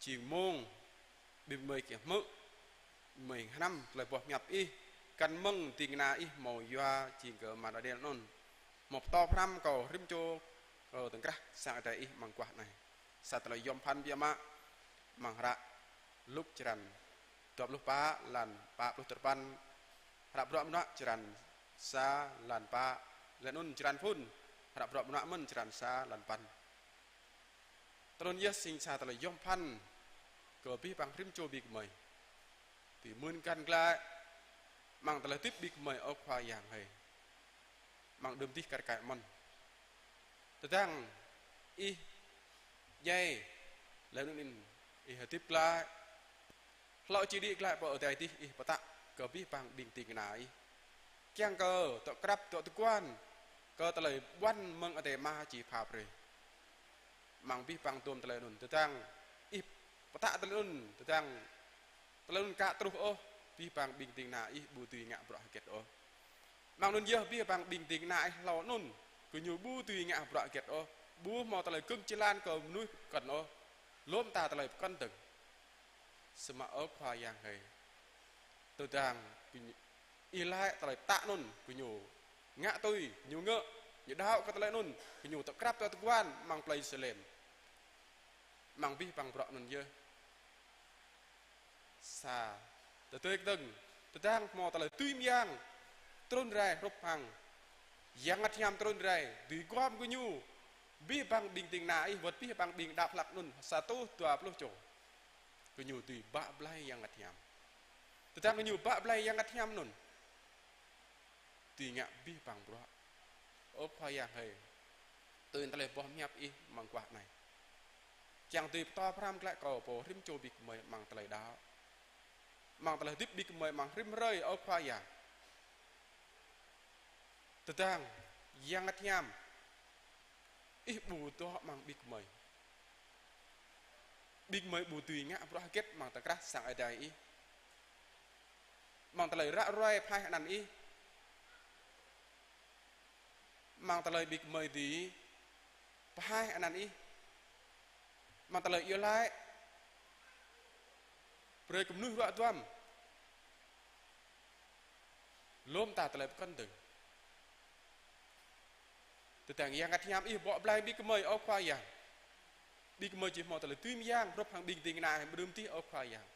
Jing mông ƀing gơmơi kiăng hmư̆, ƀing gơmơi hnăm tơlơi boh hiăp Ih, găn mơ̆ng ding kơna Ih hmâo yua jing kơ Ama Daniel anŭn. Hmâo pơtô pơhrăm kơ rĭm čô, kơ tơ̆ng krah sang Ơi Adai Ih amăng mơguah anai. Sa tơlơi yom pơphan biă mă, amăng hră Luk črăn dua pluh pă, lan pă pluh duapăn, hră Bruă Mơnuă črăn sa, lan pă, laih anŭn črăn phŭn, hră Bruă Mơnuă mơ̆n črăn sa, lan păn. Tui anŭn yơh jing sa tơlơi yom pơphan kơ abih bang rĭm čô ƀing gơmơi. Tui mưn găn glaĭ amăng tơlơi hơdip ƀing gơmơi, ơ Khua Yang hơi. Amăng đưm dih kar kaĭ mơ̆n. Tơdang Ih djai, laih anŭn Ih hơdip glaĭ, hlâo či đĭ glaĭ pơ adai adih, Ih pơtă kơ abih bang ƀing ding kơna Ih. Kiăng kơ dŏ krăp, dŏ tơguan kơ tơlơi ƀuăn mơ̆ng adai Ama či pha brơi. Amăng abih bang dôm tơlơi anŭn, tơdang Ih pơtă tơlơi anŭn, tơdang tơlơi anŭn ka truh ôh, abih bang ƀing ding kơna Ih ƀu dưi ngă bruă hơget ôh. Amăng anŭn yơh abih bang ƀing ding kơna Ih hlâo anŭn, gơñu ƀu dưi ngă bruă hơget ôh, ƀu hmâo tơlơi gơ̆ng jơlan kơ mơnuih pơkŏn ôh, lŏm ta tơlơi pơkŏn dơ̆ng. Samơ̆ ơ Khua Yang hơi, tơdang gơñu, Ih laĭ tơlơi pơtă anŭn, gơñu ngă tui, gơñu ngă, gơñu đaŏ kơ tơlơi anŭn, gơñu dŏ krăp dŏ tơguan amăng plei Yêrusalem. Amăng abih bang bruă anŭn yơh. Sa tơdơi kơdơ̆ng, tơdang hmâo tơlơi dưi mơyang trŭn rai hrup hăng Yang Bơngăt Hiam trŭn rai, dưi gom gơñu, abih bang ƀing ding kơna Ih, wơ̆t abih bang ƀing đaŏ hlăk anŭn, sa rơtuh dua pluh čô. Gơñu dưi bă blai Yang Bơngăt Hiam. Tơdang gơñu bă blai Yang Bơngăt Hiam anŭn, dưi ngă abih bang bruă. Ơ Khua Yang hơi, tui tơlơi boh hiăp Ih amăng mơguah anai, kiăng dưi pơtô pơhrăm glaĭ kơ pô rĭm čô ƀing gơmơi amăng tơlơi đaŏ, amăng tơlơi hơdip ƀing gơmơi amăng rĭm hrơi, ơ Khua Yang. Tơdang Yang Bơngăt Hiam Ih ƀu dŏ amăng ƀing gơmơi, ƀing gơmơi ƀu dưi ngă bruă hơget amăng tơkrah sang Ơi Adai Ih, amăng tơlơi ră ruai pơhaih anăn Ih, amăng tơlơi ƀing gơmơi dưi pơhaih anăn Ih, amăng tơlơi iâu laĭ brơi kơ mơnuih ruă duam. Lŏm ta tơlơi pơkŏn dơ̆ng. Tơdang Yang Bơngăt Hiam Ih bŏ blai ƀing gơmơi, ơ Khua Yang, ƀing gơmơi či hmâo tơlơi dưi mơyang hrup hăng ƀing ding kơna Ih mơrưm dih, ơ Khua Yang.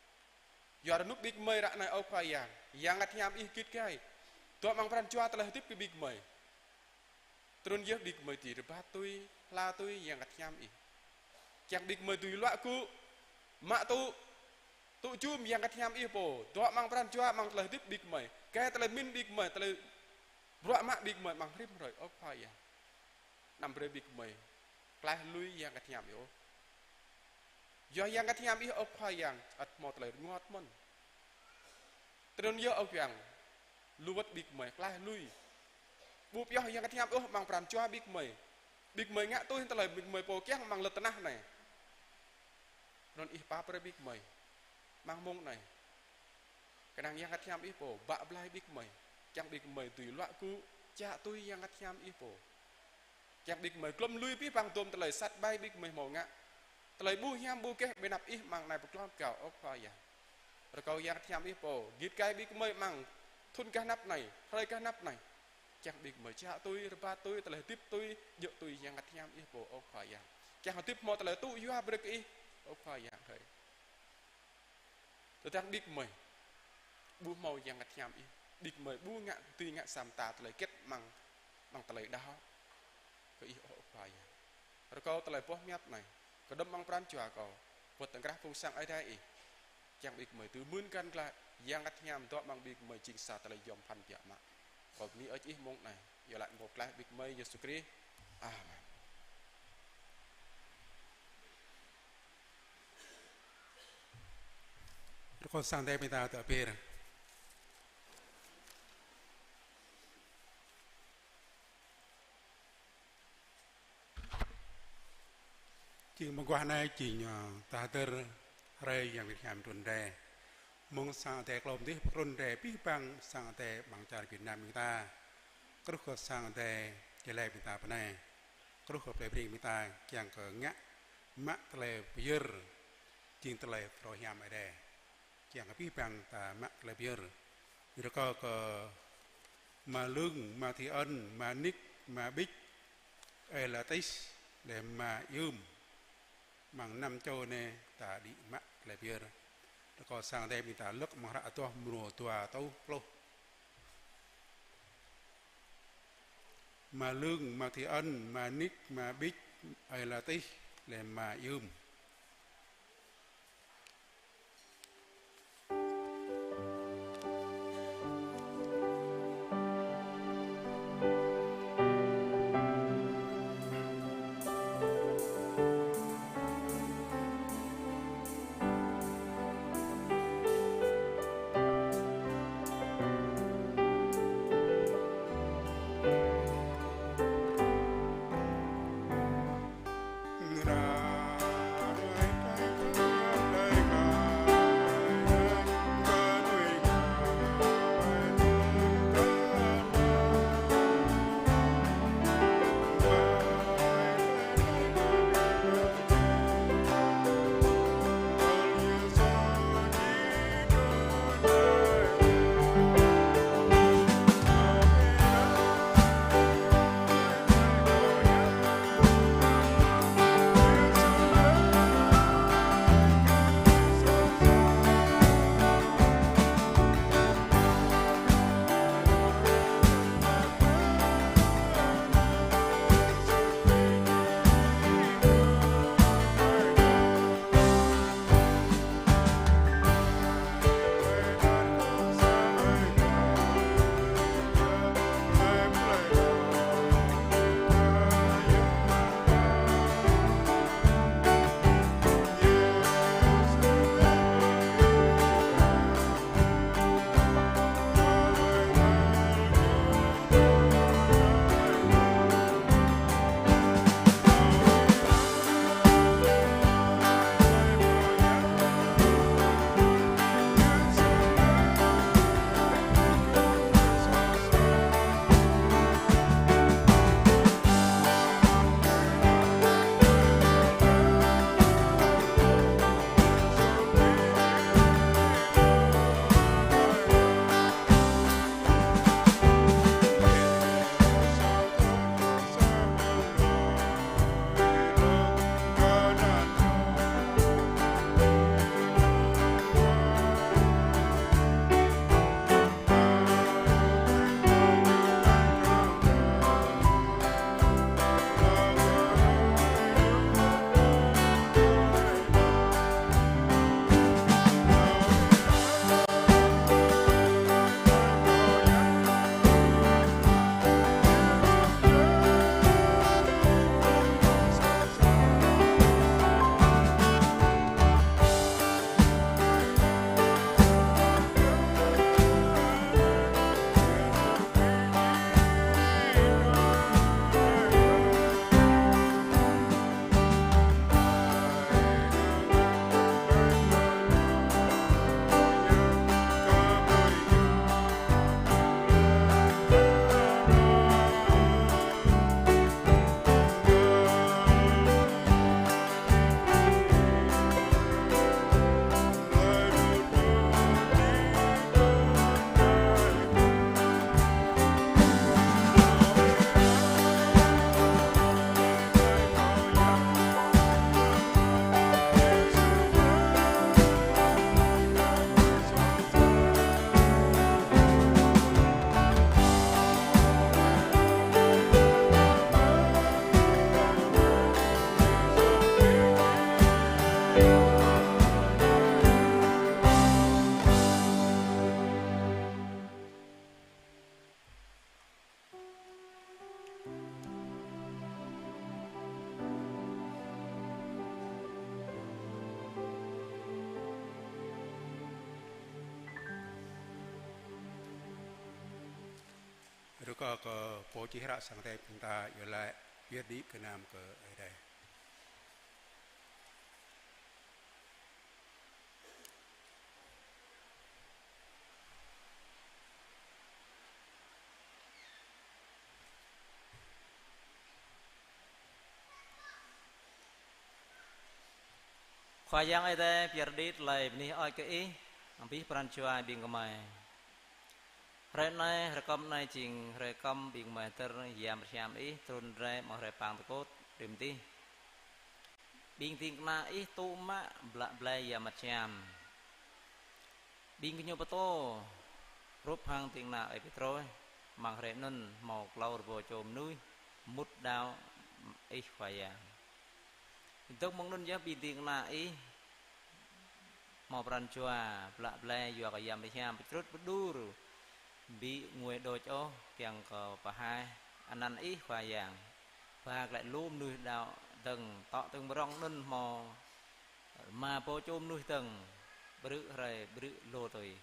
Yua rơnŭk ƀing gơmơi ră anai, ơ Khua Yang, Yang Bơngăt Hiam Ih git gai dŏ amăng pran jua tơlơi hơdip kơ ƀing gơmơi. Tui anŭn yơh ƀing gơmơi dưi rơbat tui, hla tui Yang Bơngăt Hiam Ih, kiăng ƀing gơmơi dưi luă gŭ, mă tŭ, Tŭ jum Yang Bơngăt Hiam Ih pô, dŏ amăng pran jua, amăng tơlơi hơdip ƀing gơmơi, kơ tơlơi pơmĭn ƀing gơmơi, tơlơi bruă mă ƀing gơmơi amăng rĭm hrơi, ơ Khua Yang. Anăm brơi ƀing gơmơi klaih lui Yang Bơngăt Hiam Ih ôh. Yua Yang Bơngăt Hiam Ih, ơ Khua Yang, ăt hmâo tơlơi rơngot mơ̆n. Tui anŭn yơh, ơ Khua Yang, lu wơ̆t ƀing gơmơi klaih lui. Ƀu pioh Yang Bơngăt Hiam Ih ôh amăng pran jua ƀing gơmơi. Ƀing gơmơi ngă tui tơlơi ƀing gơmơi pô kiăng amăng lŏn tơnah anai. Anŭn Ih pap brơi ƀing gơmơi amăng mông anai. Kơnang Yang Bơngăt Hiam Ih pô bă blai ƀing gơmơi, kiăng ƀing gơmơi dưi luă gŭ, čă tui Yang Bơngăt Hiam Ih pô. Kiăng ƀing gơmơi glŏm lui abih bang dôm tơlơi sat ƀai ƀing gơmơi hmâo ngă, tơlơi ƀu hiam ƀu gêh ƀơi anăp Ih amăng anai pơklŏn kơ Ih, ơ Khua Yang. Rơkâo Yang Bơngăt Hiam Ih pô git gai ƀing gơmơi amăng thŭn gah anăp anai, hrơi gah anăp anai. Kiăng ƀing gơmơi čă tui, rơbat tui, tơlơi hơdip tui, djơ̆ tui Yang Bơngăt Hiam Ih pô, ơ Khua Yang. Kiăng hơdip hmâo tơlơi tŭ yua brơi kơ Ih, ơ Khua Yang hơi. Tơdang ƀing gơmơi ƀu hmâo Yang Bơngăt Hiam Ih, ƀing gơmơi ƀu ngă dưi ngă sa mơta tơlơi hơget amăng, amăng tơlơi đaŏ kơ Ih, ơ Khua Yang. Rơkâo tơlơi boh hiăp anai kơđŏm amăng pran jua kâo, wơ̆t tơ̆ng krah Phung Sang Ơi Adai Ih. Kiăng ƀing gơmơi dưi mưn găn glaĭ, Yang Bơngăt Hiam dŏ amăng ƀing gơmơi jing sa tơlơi yom pơphan biă mă. Kâo bơni hơơč Ih mông anai, iâu laĭ mơ̆ng Pô Pơklaih ƀing gơmơi Yêsu Krist. Amen. Rơkâo Sang Ơi Adai ƀing ta tơpir. Jing mơguah anai jing, ơ, ta hơdơr hrơi Yang Bơngăt Hiam trŭn rai. Mơ̆ng Sang Ơi Adai klâo mơdih pơtrŭn rai abih bang Sang Ơi Adai amăng čar Việt Nam ƀing ta. Truh kơ Sang Ơi Adai jơlai ƀing ta pơ anai. Truh kơ plei Breng ƀing ta kiăng kơ ngă mă tơlơi pơyơr, jing tơlơi phrâo hiam Ơi Adai. Kiăng kơ abih bang ta mă tơlơi pơyơr. Rơkâo kơ Ma Lương, Ma Thi Ân, Ma Nik, Ma Bích, Ơi La Tis, lĕ Ma Yơm. Amăng năm čô anai ta đĭ mă tơlơi pơyơr. Rơkâo Sang Ơi Adai ƀing ta lơ̆k amăng hră Adoh mrô dua rơtuh pluh. Ma Lương, Ma Thi Ân, Ma Nik, Ma Bích, Ơi La Tis, lĕ Ma Yơm. Kơ, kơ pô čih hră sang Ơi Adai ƀing ta iâu laĭ, pơyơr đĭ gơnam kơ Ơi Adai. Khua Yang Ơi Adai, pơyơr đĭ tơlơi bơni hơơč kơ Ih, abih pran jua ƀing gơmơi. Hrơi anai, hrơi kơm anai jing hrơi kơm ƀing gơmơi hơdơr Yang Bơngăt Hiam Ih trŭn rai mơ̆ng hrơi Pang Tơkôt rĭm tih. Ƀing ding kơna Ih tŭ mă blă blai Yang Bơngăt Hiam. Ƀing gơñu pơtô hrup hăng ding kơna Ơi Pêtrôs, amăng hrơi anŭn hmâo klâo rơbâo čô mơnuih mŭt đaŏ Ih Khua Yang. Dơ̆ng mơ̆ng anŭn yơh ƀing ding kơna Ih hmâo pran jua blă blai yua kơ Yang Bơngăt Hiam pơčrŭt pơđur, ƀu ngui đôč ôh, kiăng kơ pơhaih anăn Ih Khua Yang. Ba glaĭ lu mơnuih đaŏ dơ̆ng, tŏ tơ̆ng mơ̆ng rŏng anŭn hmâo rơma rơbâo čô mơnuih dơ̆ng, ƀrư̆ hrơi ƀrư̆ lu tui.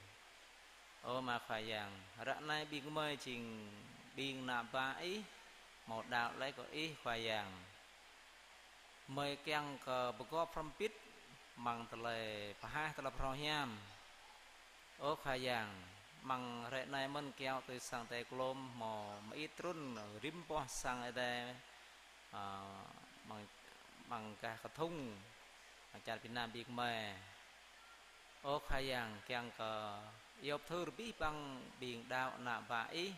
Ơ Ama Khua Yang, ră anai ƀing gơmơi jing ƀing ană bă Ih, hmâo đaŏ laih kơ Ih Khua Yang. Gơmơi kiăng kơ pơgop hrŏm hơbĭt amăng tơlơi pơhaih tơlơi phrâo hiam. Ơ Khua Yang, amăng hrơi anai mơ̆n kiaŏ tui sang Ơi Adai klôm hmâo mơit trŭn rĭm boh sang Ơi Adai, ơ, amăng, amăng gah kơthŭng, amăng čar Việt Nam ƀing gơmơi. Ơ Khua Yang, kiăng kơ Ih pơthưr abih bang ƀing đaŏ ană bă Ih,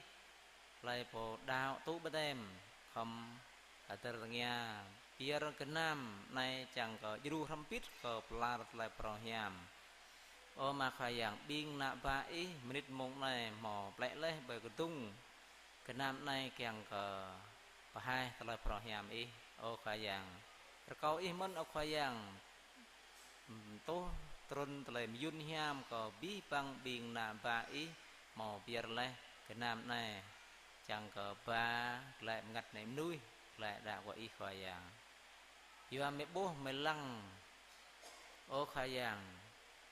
hlơi pô đaŏ tŭ baptem, khŏm hơdơr tơngia, pơyơr gơnam anai čang kơ djru hrŏm hơbĭt kơ pơlar tơlơi phrâo hiam. Ơ Ama Khua Yang, ƀing ană bă Ih, mơnit mông anai hmâo plĕ laih ƀơi kơdŭng gơnam anai kiăng kơ pơhaih tơlơi phrâo hiam Ih, ơ Khua Yang. Rơkâo Ih mơ̆n, ơ Khua Yang, tuh trŭn tơlơi mơyŭn hiam kơ abih bang ƀing ană bă Ih hmâo pơyơr laih gơnam anai, čang kơ ba glaĭ bơngăt ană mơnuih, glaĭ đaŏ kơ Ih Khua Yang. Yua mơ̆ ƀuh mơ̆ lăng, ơ Khua Yang,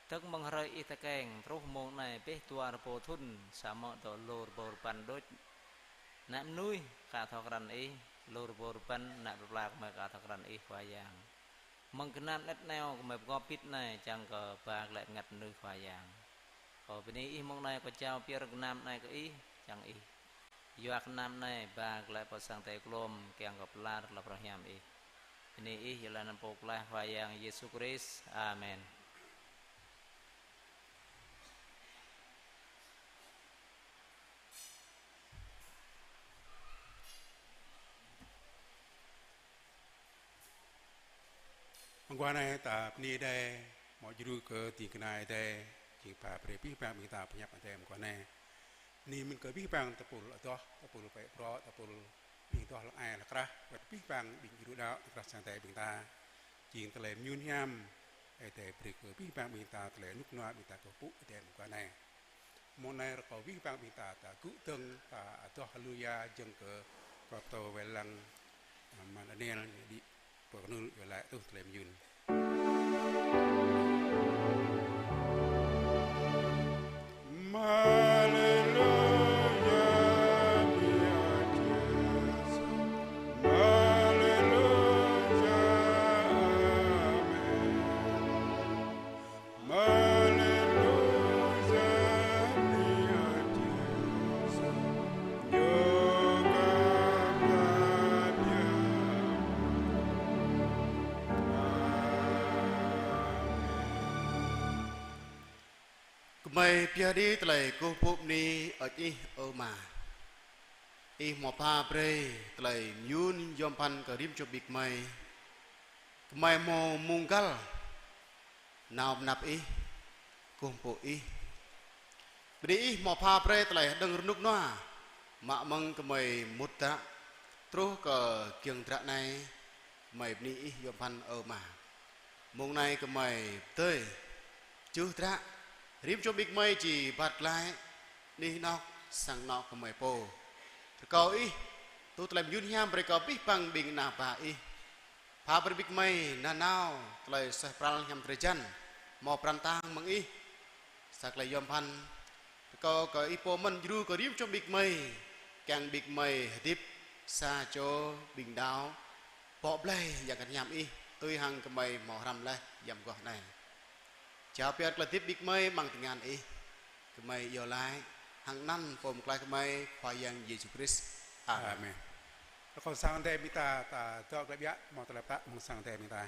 dơ̆ng mơ̆ng hrơi Ih tơkeng truh mông anai pĕ dua rơbâo thŭn, samơ̆ dŏ lu rơbâo rơbăn đôč. Ană mơnuih ka thâo krăn Ih, lu rơbâo rơbăn ană plơi pla gơmơi ka thâo krăn Ih Khua Yang. Mơ̆ng gơnam anet anai gơmơi pơgop hơbĭt anai, čang kơ ba glaĭ bơngăt mơnuih Khua Yang. Kâo bơni Ih mông anai, kâo jao pơyơr gơnam anai kơ Ih, čang Ih yua gơnam anai ba glaĭ pơ sang Ơi Adai klôm kiăng kơ pơlar tơlơi phrâo hiam Ih. Bơni Ih, yua anăn Pô Pơklaih Khua Yang Yêsu Krist. Amen. Mơguah anai ta bơni Ơi Adai, hmâo djru kơ ding kơna Ơi Adai, jing pha brơi abih bang ƀing ta pơhiăp Ơi Adai mơguah anai. Bơni mơ̆n kơ abih bang tơpul adoh, tơpul pĕ prŏ, tơpul ƀing adoh lăng ai lăng krah, wơ̆t abih bang ƀing djru đaŏ lăng krah sang Ơi Adai ƀing ta. Jing tơlơi mơyŭn hiam Ơi Adai brơi kơ abih bang ƀing ta, tơlơi rơnŭk rơnua ƀing ta kơkuh pơpŭ Ơi Adai mơguah anai. Mông anai rơkâo abih bang ƀing ta, ta gŭ dơ̆ng, ta adoh haleluya jơ̆ng kơ pơtô wai lăng, a, mơ̆ng Daniel, ñu đĭ pơkơnŭl iâu laĭ tuh tơlơi mơyŭn. Haleluya, bơni Yêsu. Haleluya, amen. Haleluya, bơni Yêsu. Yua kơ ta biă. Amen. Gơmơi pơyơr đĭ tơlơi kơkuh pơpŭ bơni hơơč Ih, ơ Ama. Ih hmâo pha brơi tơlơi mơyŭn yom pơphan kơ rĭm čô ƀing gơmơi. Gơmơi hmâo mông găl nao pơ anăp Ih, kơkuh pơpŭ Ih. Bơni Ih hmâo pha brơi tơlơi hơđơ̆ng rơnŭk rơnua, mă mơ̆ng gơmơi mŭt dră truh kơ giŏng dră anai, gơmơi bơni Ih yom pơphan, ơ Ama. Mông anai gơmơi pơdơi tơjuh dră, rĭm čô ƀing gơmơi či rơbat glaĭ anih anŏ sang anŏ gơmơi pô. Rơkâo Ih tŭ tơlơi mơyŭn hiam brơi kơ abih bang ƀing ană bă Ih. Pha brơi ƀing gơmơi nanao tơlơi suaih pral hiam drơi jăn, hmâo pran kơtang mơ̆ng Ih. Sa tơlơi yom pơphan, rơkâo kơ Ih pô mơ̆n djru kơ rĭm čô ƀing gơmơi, Kiăng ƀing gơmơi hơdip sa čô ƀing đaŏ, bŏ blai Yang Bơngăt Hiam Ih, tui hăng gơmơi hmâo hrăm laih yam mơguah anai. Jao pơyơr tơlơi hơdip ƀing gơmơi amăng tơngan Ih. Gơmơi iâu laĭ hăng anăn Pô Pơklaih gơmơi, Khua Yang Yêsu Krist. Amen. Amen. Rơkâo sang Ơi Adai ƀing ta, ta dŏ glaĭ biă, hmâo tơlơi pơtă mơ̆ng sang Ơi Adai ƀing ta.